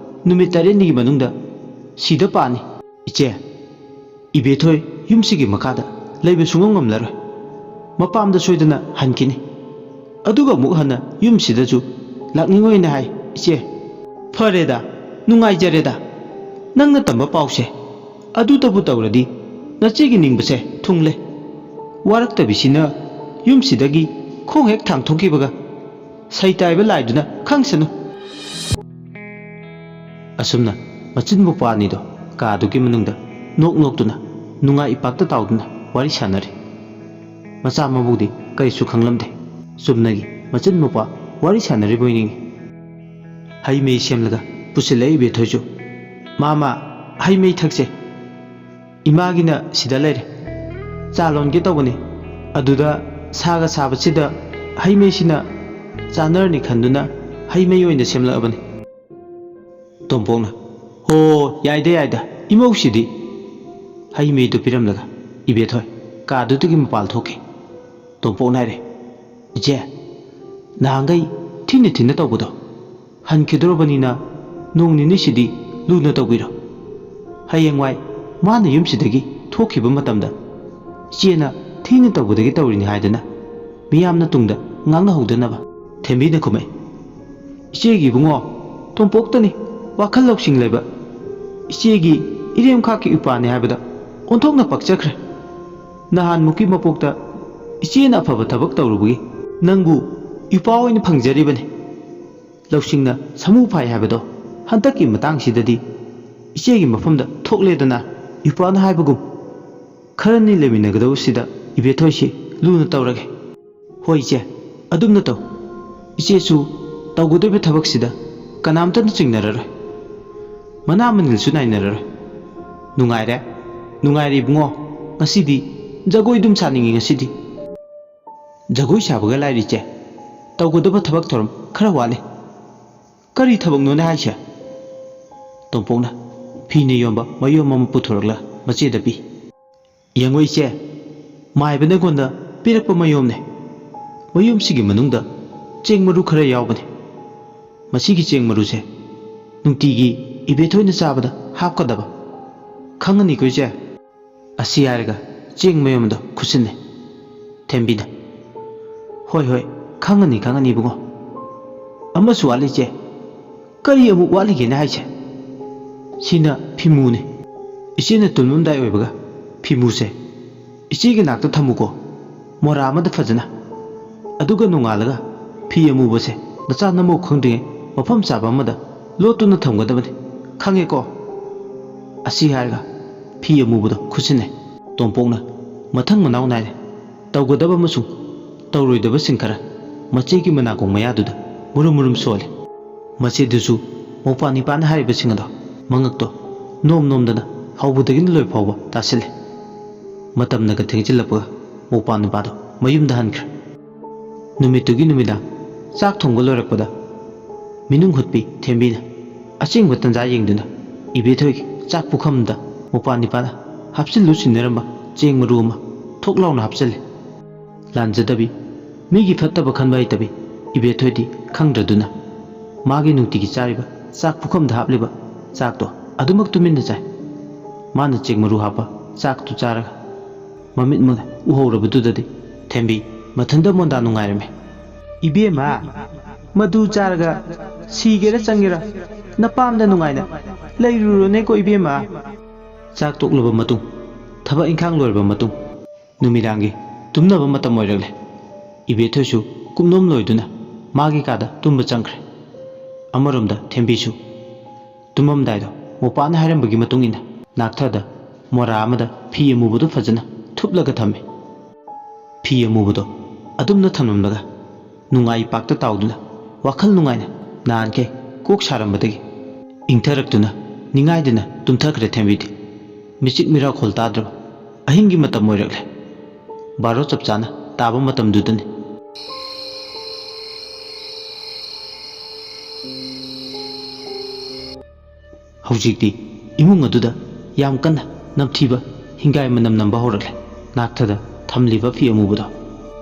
ꯅꯨꯃꯤꯠ ꯇꯔꯦꯠꯅꯤꯒꯤ ꯃꯅꯨꯡꯗ ꯁꯤꯗ ꯄꯥꯅꯤ꯫" "ꯏꯆꯦ, ꯏꯕꯦꯊꯣꯏ ꯌꯨꯝꯁꯤꯒꯤ ꯃꯈꯥꯗ ꯂꯩꯕ ꯁꯨꯡꯉꯝ ꯉꯝꯂꯔꯣꯏ꯫ ꯃꯄꯥꯝꯗ ꯁꯣꯏꯗꯅ ꯍꯟꯈꯤꯅꯤ꯫ ꯑꯗꯨꯒ ꯑꯃꯨꯛ ꯍꯟꯅ ꯌꯨꯝꯁꯤꯗꯁꯨ ꯂꯥꯛꯅꯤꯡꯉꯣꯏꯅ ꯍꯥꯏ, ꯏꯆꯦ꯫" "ꯐꯔꯦꯗ, ꯅꯨꯡꯉꯥꯏꯖꯔꯦꯗ꯫ ꯅꯪꯅ ꯇꯝꯕ ꯄꯥꯎꯁꯦ ꯑꯗꯨꯇꯕꯨ ꯇꯧꯔꯗꯤ ꯅꯆꯦꯒꯤ ꯅꯤꯡꯕꯁꯦ ꯊꯨꯡꯂꯦ꯫ ꯋꯥꯔꯛꯇꯕꯤꯁꯤꯅ ꯌꯨꯝꯁꯤꯗꯒꯤ ꯈꯣꯡ ꯍꯦꯛ ꯊꯥꯡꯊꯣꯛꯈꯤꯕꯒ ꯁꯩꯇꯥꯏꯕ ꯂꯥꯏꯗꯨꯅ ꯈꯪꯁꯅꯨ꯫" ꯑꯁꯨꯝꯅ ꯃꯆꯤꯟ ꯃꯧꯄ꯭ꯋꯥ ꯑꯅꯤꯗꯣ ꯀꯥꯗꯨꯒꯤ ꯃꯅꯨꯡꯗ ꯅꯣꯛ ꯅꯣꯛꯇꯨꯅ ꯅꯨꯡꯉꯥꯏ ꯏꯄꯥꯛꯇ ꯇꯥꯎꯗꯨꯅ ꯋꯥꯔꯤ ꯁꯥꯟꯅꯔꯤ꯫ ꯃꯆꯥ ꯃꯎꯗꯤ ꯀꯔꯤꯁꯨ ꯈꯪꯂꯝꯗꯦ꯫ ꯆꯨꯝꯅꯒꯤ ꯃꯆꯤꯟ ꯃꯧꯄ꯭ꯋꯥ ꯋꯥꯔꯤ ꯁꯥꯟꯅꯔꯤꯕꯣꯏ ꯅꯤꯡꯏ꯫ ꯍꯩ ꯃꯍꯤ ꯁꯦꯝꯂꯒ ꯄꯨꯁꯤꯜꯂꯛꯏ ꯏꯕꯦꯊꯣꯏꯁꯨ꯫ "ꯃꯥꯃ, ꯍꯩ ꯃꯍꯤ ꯊꯛꯁꯦ꯫ ꯏꯃꯥꯒꯤꯅ ꯁꯤꯗ ꯂꯩꯔꯦ꯫ ꯆꯥ ꯂꯣꯟꯒꯦ ꯇꯧꯕꯅꯤ꯫ ꯑꯗꯨꯗ ꯁꯥꯒ ꯁꯥꯕꯁꯤꯗ ꯍꯩ ꯃꯍꯤꯁꯤꯅ ꯆꯥꯟꯅꯔꯅꯤ ꯈꯟꯗꯨꯅ ꯍꯩ ꯃꯍꯤ ꯑꯣꯏꯅ ꯁꯦꯝꯂꯛꯑꯕꯅꯤ꯫" ꯇꯣꯝꯄꯣꯛꯅ, "ꯍꯣ, ꯌꯥꯏꯗ ꯌꯥꯏꯗ, ꯏꯃꯧꯁꯤꯗꯤ꯫" ꯍꯩ ꯃꯍꯤꯗꯨ ꯄꯤꯔꯝꯂꯒ ꯏꯕꯦꯊꯣꯏ ꯀꯥꯗꯨꯗꯒꯤ ꯃꯄꯥꯜ ꯊꯣꯛꯈꯤ꯫ ꯇꯣꯝꯄꯣꯛꯅ ꯍꯥꯏꯔꯦ, "ꯏꯆꯦ, ꯅꯍꯥꯟꯈꯩ ꯊꯤꯅ ꯊꯤꯅ ꯇꯧꯕꯗꯣ ꯍꯟꯈꯤꯗꯣꯔꯕꯅꯤꯅ ꯅꯣꯡ ꯅꯤꯅꯤꯁꯤꯗꯤ ꯂꯨꯅ ꯇꯧꯕꯤꯔꯣ꯫ ꯍꯌꯦꯡꯋꯥꯏ ꯃꯥꯅ ꯌꯨꯝꯁꯤꯗꯒꯤ ꯊꯣꯛꯈꯤꯕ ꯃꯇꯝꯗ ꯏꯆꯦꯅ ꯊꯤꯅ ꯇꯧꯕꯗꯒꯤ ꯇꯧꯔꯤꯅꯤ ꯍꯥꯏꯗꯅ ꯃꯤꯌꯥꯝꯅ ꯇꯨꯡꯗ ꯉꯥꯡꯅꯍꯧꯗꯅꯕ꯫ ꯊꯦꯝꯕꯤꯅ ꯈꯨꯝꯃꯦ, "ꯏꯆꯦꯒꯤ ꯏꯕꯨꯡꯉꯣ, ꯇꯣꯝꯄꯣꯛꯇꯅꯤ ꯋꯥꯈꯜ ꯂꯧꯁꯤꯡ ꯂꯩꯕ꯫ ꯏꯆꯦꯒꯤ ꯏꯔꯦꯝꯈꯥꯛꯀꯤ ꯏꯄꯥꯅꯤ ꯍꯥꯏꯕꯗ ꯑꯣꯟꯊꯣꯛꯅ ꯄꯛꯆꯈ꯭ꯔꯦ꯫ ꯅꯍꯥꯟꯃꯨꯛꯀꯤ ꯃꯄꯣꯛꯇ ꯏꯆꯦꯅ ꯑꯐꯕ ꯊꯕꯛ ꯇꯧꯔꯨꯕꯒꯤ ꯅꯪꯕꯨ ꯏꯄꯥ ꯑꯣꯏꯅ ꯐꯪꯖꯔꯤꯕꯅꯤ꯫ ꯂꯧꯁꯤꯡꯅ ꯁꯃꯨ ꯐꯥꯏ ꯍꯥꯏꯕꯗꯣ ꯍꯟꯗꯛꯀꯤ ꯃꯇꯥꯡꯁꯤꯗꯗꯤ ꯏꯆꯦꯒꯤ ꯃꯐꯝꯗ ꯊꯣꯛꯂꯦꯗꯅ, ꯏꯄꯥꯅ ꯍꯥꯏꯕꯒꯨꯝ ꯈꯔꯅꯤ ꯂꯩꯃꯤꯟꯅꯒꯗꯧꯕꯁꯤꯗ ꯏꯕꯦꯊꯣꯏꯁꯤ ꯂꯨꯅ ꯇꯧꯔꯒꯦ꯫" "ꯍꯣꯏ ꯏꯆꯦ, ꯑꯗꯨꯝꯅ ꯇꯧ꯫ ꯏꯆꯦꯁꯨ ꯇꯧꯒꯗꯧꯔꯤꯕ ꯊꯕꯛꯁꯤꯗ ꯀꯅꯥꯝꯇꯅ ꯆꯤꯡꯅꯔꯔꯣꯏ꯫ ꯃꯅꯥ ꯃꯅꯤꯜꯁꯨ ꯅꯥꯏꯅꯔꯔꯣꯏ꯫ ꯅꯨꯡꯉꯥꯏꯔꯦ, ꯅꯨꯡꯉꯥꯏꯔꯦ ꯏꯕꯨꯡꯉꯣ꯫ ꯉꯁꯤꯗꯤ ꯖꯒꯣꯏ ꯑꯗꯨꯝ ꯁꯥꯅꯤꯡꯉꯤ ꯉꯁꯤꯗꯤ꯫" "ꯖꯒꯣꯏ ꯁꯥꯕꯒ ꯂꯥꯏꯔꯤ ꯏꯆꯦ, ꯇꯧꯒꯗꯕ ꯊꯕꯛ ꯊꯧꯔꯝ ꯈꯔ ꯋꯥꯠꯂꯤ꯫" "ꯀꯔꯤ ꯊꯕꯛꯅꯣꯅꯦ ꯍꯥꯏꯁꯦ?" ꯇꯣꯝꯄꯣꯛꯅ ꯐꯤꯅ ꯌꯣꯟꯕ ꯃꯌꯣꯝ ꯑꯃ ꯄꯨꯊꯣꯔꯛꯂ ꯃꯆꯦꯗ ꯄꯤ꯫ "ꯌꯦꯡꯉꯣ ꯏꯆꯦ, ꯃꯥꯏꯕꯅ ꯑꯩꯉꯣꯟꯗ ꯄꯤꯔꯛꯄ ꯃꯌꯣꯝꯅꯦ꯫ ꯃꯌꯣꯝꯁꯤꯒꯤ ꯃꯅꯨꯡꯗ ꯆꯦꯡ ꯃꯔꯨ ꯈꯔ ꯌꯥꯎꯕꯅꯦ꯫ ꯃꯁꯤꯒꯤ ꯆꯦꯡ ꯃꯔꯨꯁꯦ ꯅꯨꯡꯇꯤꯒꯤ ꯏꯕꯦꯊꯣꯏꯅ ꯆꯥꯕꯗ ꯍꯥꯞꯀꯗꯕ꯫ ꯈꯪꯉꯅꯤꯀꯣ ꯏꯆꯦ?" ꯑꯁꯤ ꯍꯥꯏꯔꯒ ꯆꯦꯡ ꯃꯌꯣꯝꯗꯣ ꯈꯨꯠꯁꯤꯟꯅꯩ꯫ ꯊꯦꯝꯕꯤꯅ, "ꯍꯣꯏ, ꯍꯣꯏ, ꯈꯪꯉꯅꯤ, ꯈꯪꯉꯅꯤ ꯏꯕꯨꯡꯉꯣ꯫ ꯑꯃꯁꯨ ꯋꯥꯠꯂꯤ ꯏꯆꯦ꯫" "ꯀꯔꯤ ꯑꯃꯨꯛ ꯋꯥꯠꯂꯤꯒꯦꯅꯦ ꯍꯥꯏꯁꯦ?" "ꯁꯤꯅ ꯐꯤꯃꯨꯅꯦ꯫ ꯏꯆꯦꯅ ꯇꯨꯝꯂꯝꯗꯥꯏ ꯑꯣꯏꯕꯒ ꯐꯤꯃꯨꯁꯦ ꯏꯆꯦꯒꯤ ꯅꯥꯛꯇ ꯊꯝꯃꯨꯀꯣ, ꯃꯣꯔꯥ ꯑꯃꯗ ꯐꯖꯅ꯫ ꯑꯗꯨꯒ ꯅꯣꯡꯉꯥꯜꯂꯒ ꯐꯤ ꯑꯃꯨꯕꯁꯦ ꯅꯆꯥ ꯅꯃꯧ ꯈꯪꯗ꯭ꯔꯤꯉꯩ ꯃꯐꯝ ꯆꯥꯕ ꯑꯃꯗ ꯂꯣꯠꯇꯨꯅ ꯊꯝꯒꯗꯕꯅꯤ, ꯈꯪꯉꯦꯀꯣ?" ꯑꯁꯤ ꯍꯥꯏꯔꯒ ꯐꯤ ꯑꯃꯨꯕꯗꯣ ꯈꯨꯠꯁꯤꯟꯅꯩ꯫ ꯇꯣꯝꯄꯣꯛꯅ ꯃꯊꯪ ꯃꯅꯥꯎ ꯅꯥꯏꯅ ꯇꯧꯒꯗꯕ ꯑꯃꯁꯨꯡ ꯇꯧꯔꯣꯏꯗꯕꯁꯤꯡ ꯈꯔ ꯃꯆꯦꯒꯤ ꯃꯅꯥꯀꯣꯡ ꯃꯌꯥꯗꯨꯗ ꯃꯨꯔꯨꯝ ꯃꯨꯔꯨꯝ ꯁꯣꯜꯂꯤ꯫ ꯃꯆꯦꯗꯨꯁꯨ ꯃꯧꯄ꯭ꯋꯥ ꯅꯤꯄꯥꯅ ꯍꯥꯏꯔꯤꯕꯁꯤꯡ ꯑꯗꯣ ꯃꯉꯛꯇꯣ ꯅꯣꯝ ꯅꯣꯝꯗꯅ ꯍꯧꯕꯗꯒꯤꯅ ꯂꯣꯏ ꯐꯥꯎꯕ ꯇꯥꯁꯤꯜꯂꯤ꯫ ꯃꯇꯝꯅꯒ ꯊꯦꯡꯖꯤꯜꯂꯛꯄꯒ ꯃꯧꯄ꯭ꯋꯥ ꯅꯤꯄꯥꯗꯣ ꯃꯌꯨꯝꯗ ꯍꯟꯈ꯭ꯔꯦ꯫ ꯅꯨꯃꯤꯠꯇꯨꯒꯤ ꯅꯨꯃꯤꯗꯥꯡ ꯆꯥꯛ ꯊꯣꯡꯕ ꯂꯣꯏꯔꯛꯄꯗ ꯃꯤꯅꯨꯡ ꯍꯨꯠꯄꯤ ꯊꯦꯝꯕꯤꯅ ꯑꯆꯤꯡꯕ ꯇꯟꯖꯥ ꯌꯦꯡꯗꯨꯅ ꯏꯕꯦꯊꯣꯏꯒꯤ ꯆꯥꯛ ꯄꯨꯈꯝꯗ ꯃꯧꯄ꯭ꯋꯥ ꯅꯤꯄꯥꯅ ꯍꯥꯞꯆꯤꯜꯂꯨ ꯁꯤꯟꯅꯔꯝꯕ ꯆꯦꯡ ꯃꯔꯨ ꯑꯃ ꯊꯣꯛ ꯂꯥꯎꯅ ꯍꯥꯞꯆꯤꯜꯂꯤ꯫ ꯂꯥꯟꯖꯗꯕꯤ, ꯃꯤꯒꯤ ꯐꯠꯇꯕ ꯈꯟꯕ ꯍꯩꯇꯕꯤ, ꯏꯕꯦꯊꯣꯏꯗꯤ ꯈꯪꯗ꯭ꯔꯗꯨꯅ ꯃꯥꯒꯤ ꯅꯨꯡꯇꯤꯒꯤ ꯆꯥꯔꯤꯕ ꯆꯥꯛ ꯄꯨꯈꯝꯗ ꯍꯥꯞꯂꯤꯕ ꯆꯥꯛꯇꯣ ꯑꯗꯨꯃꯛ ꯇꯨꯃꯤꯟꯅ ꯆꯥꯏ꯫ ꯃꯥꯅ ꯆꯦꯡ ꯃꯔꯨ ꯍꯥꯞꯄ ꯆꯥꯛꯇꯨ ꯆꯥꯔꯒ ꯃꯃꯤꯠꯃꯛꯅ ꯎꯍꯧꯔꯕꯗꯨꯗꯗꯤ ꯊꯦꯝꯕꯤ ꯃꯊꯟꯇ ꯃꯣꯟꯗꯥ ꯅꯨꯡꯉꯥꯏꯔꯝꯃꯤ꯫ "ꯏꯕꯦꯝꯃ, ꯃꯗꯨ ꯆꯥꯔꯒ ꯁꯤꯒꯦꯔꯥ ꯆꯪꯒꯦꯔꯥ ꯅꯄꯥꯝꯗ ꯅꯨꯡꯉꯥꯏꯅ ꯂꯩꯔꯨꯔꯣꯅꯦꯀꯣ ꯏꯕꯦꯝꯃ꯫" ꯆꯥꯛ ꯇꯣꯛꯂꯕ ꯃꯇꯨꯡ, ꯊꯕꯛ ꯏꯪꯈꯥꯡ ꯂꯣꯏꯔꯕ ꯃꯇꯨꯡ, ꯅꯨꯃꯤꯗꯥꯡꯒꯤ ꯇꯨꯝꯅꯕ ꯃꯇꯝ ꯑꯣꯏꯔꯛꯂꯦ꯫ ꯏꯕꯦꯊꯣꯏꯁꯨ ꯀꯨꯞꯅꯣꯝ ꯂꯣꯏꯗꯨꯅ ꯃꯥꯒꯤ ꯀꯥꯗ ꯇꯨꯝꯕ ꯆꯪꯈ꯭ꯔꯦ꯫ ꯑꯃꯔꯣꯝꯗ ꯊꯦꯝꯕꯤꯁꯨ ꯇꯨꯝꯃꯝꯗꯥꯏꯗꯣ ꯃꯣꯄꯥꯅ ꯍꯥꯏꯔꯝꯕꯒꯤ ꯃꯇꯨꯡ ꯏꯟꯅ ꯅꯥꯛꯊꯗ ꯃꯣꯔꯥ ꯑꯃꯗ ꯐꯤ ꯑꯃꯨꯕꯗꯨ ꯐꯖꯅ ꯊꯨꯞꯂꯒ ꯊꯝꯃꯤ꯫ ꯐꯤ ꯑꯃꯨꯕꯗꯣ ꯑꯗꯨꯝꯅ ꯊꯝꯂꯝꯂꯒ ꯅꯨꯡꯉꯥꯏ ꯄꯥꯛꯇ ꯇꯥꯎꯗꯨꯅ ꯋꯥꯈꯜ ꯅꯨꯡꯉꯥꯏꯅ ꯅꯍꯥꯟꯈꯩ ꯀꯣꯛ ꯁꯥꯔꯝꯕꯗꯒꯤ ꯏꯪꯊꯔꯛꯇꯨꯅ ꯅꯤꯡꯉꯥꯏꯗꯅ ꯇꯨꯝꯊꯈ꯭ꯔꯦ ꯊꯦꯝꯕꯤꯗꯤ꯫ ꯃꯤꯆꯤꯛ ꯃꯤꯔꯥꯎꯈꯣꯜ ꯇꯥꯗ꯭ꯔꯕ ꯑꯍꯤꯡꯒꯤ ꯃꯇꯝ ꯑꯣꯏꯔꯛꯂꯦ꯫ ꯕꯥꯔꯣ ꯆꯞ ꯆꯥꯅ ꯇꯥꯕ ꯃꯇꯝꯗꯨꯗꯅꯤ꯫ ꯍꯧꯖꯤꯛꯇꯤ ꯏꯃꯨꯡ ꯑꯗꯨꯗ ꯌꯥꯝ ꯀꯟꯅ ꯅꯝꯊꯤꯕ ꯍꯤꯡꯒꯥꯏ ꯃꯅꯝ ꯅꯝꯕ ꯍꯧꯔꯛꯂꯦ꯫ ꯅꯥꯛꯊꯗ ꯊꯝꯂꯤꯕ ꯐꯤ ꯑꯃꯨꯕꯗꯣ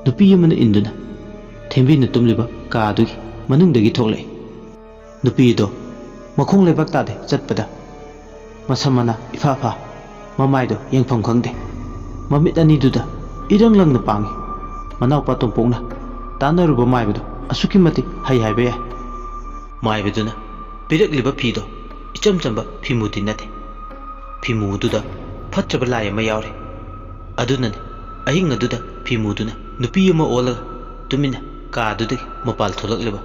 ꯅꯨꯄꯤ ꯑꯃꯅ ꯏꯟꯗꯨꯅ ꯊꯦꯝꯕꯤꯅ ꯇꯨꯝꯂꯤꯕ ꯀꯥ ꯑꯗꯨꯒꯤ ꯃꯅꯨꯡꯗꯒꯤ ꯊꯣꯛꯂꯛꯏ꯫ ꯅꯨꯄꯤ ꯑꯗꯣ ꯃꯈꯣꯡ ꯂꯩꯕꯥꯛ ꯇꯥꯗꯦ ꯆꯠꯄꯗ ꯃꯁꯝ ꯃꯅꯥ ꯏꯐꯥ ꯐꯥ, ꯃꯃꯥꯏꯗꯣ ꯌꯦꯡꯐꯝ ꯈꯪꯗꯦ꯫ ꯃꯃꯤꯠ ꯑꯅꯤꯗꯨꯗ ꯏꯔꯪ ꯂꯪꯅ ꯄꯥꯡꯉꯤ꯫ ꯃꯅꯥꯎꯄꯥ ꯇꯣꯝꯄꯣꯛꯅ ꯇꯥꯟꯅꯔꯨꯕ ꯃꯥꯏꯕꯗꯣ ꯑꯁꯨꯛꯀꯤ ꯃꯇꯤꯛ ꯍꯩ ꯍꯥꯏꯕ ꯌꯥꯏ꯫ ꯃꯥꯏꯕꯗꯨꯅ ꯄꯤꯔꯛꯂꯤꯕ ꯐꯤꯗꯣ ꯏꯆꯝ ꯆꯝꯕ ꯐꯤꯃꯨꯗꯤ ꯅꯠꯇꯦ꯫ ꯐꯤꯃꯨꯗꯨꯗ ꯐꯠꯇ꯭ꯔꯕ ꯂꯥꯏ ꯑꯃ ꯌꯥꯎꯔꯤ꯫ ꯑꯗꯨꯅꯅꯤ ꯑꯍꯤꯡ ꯑꯗꯨꯗ ꯐꯤꯃꯨꯗꯨꯅ ꯅꯨꯄꯤ ꯑꯃ ꯑꯣꯜꯂꯒ ꯇꯨꯃꯤꯟꯅ ꯀꯥꯗꯨꯗꯒꯤ ꯃꯄꯥꯜ ꯊꯣꯛꯂꯛꯂꯤꯕ꯫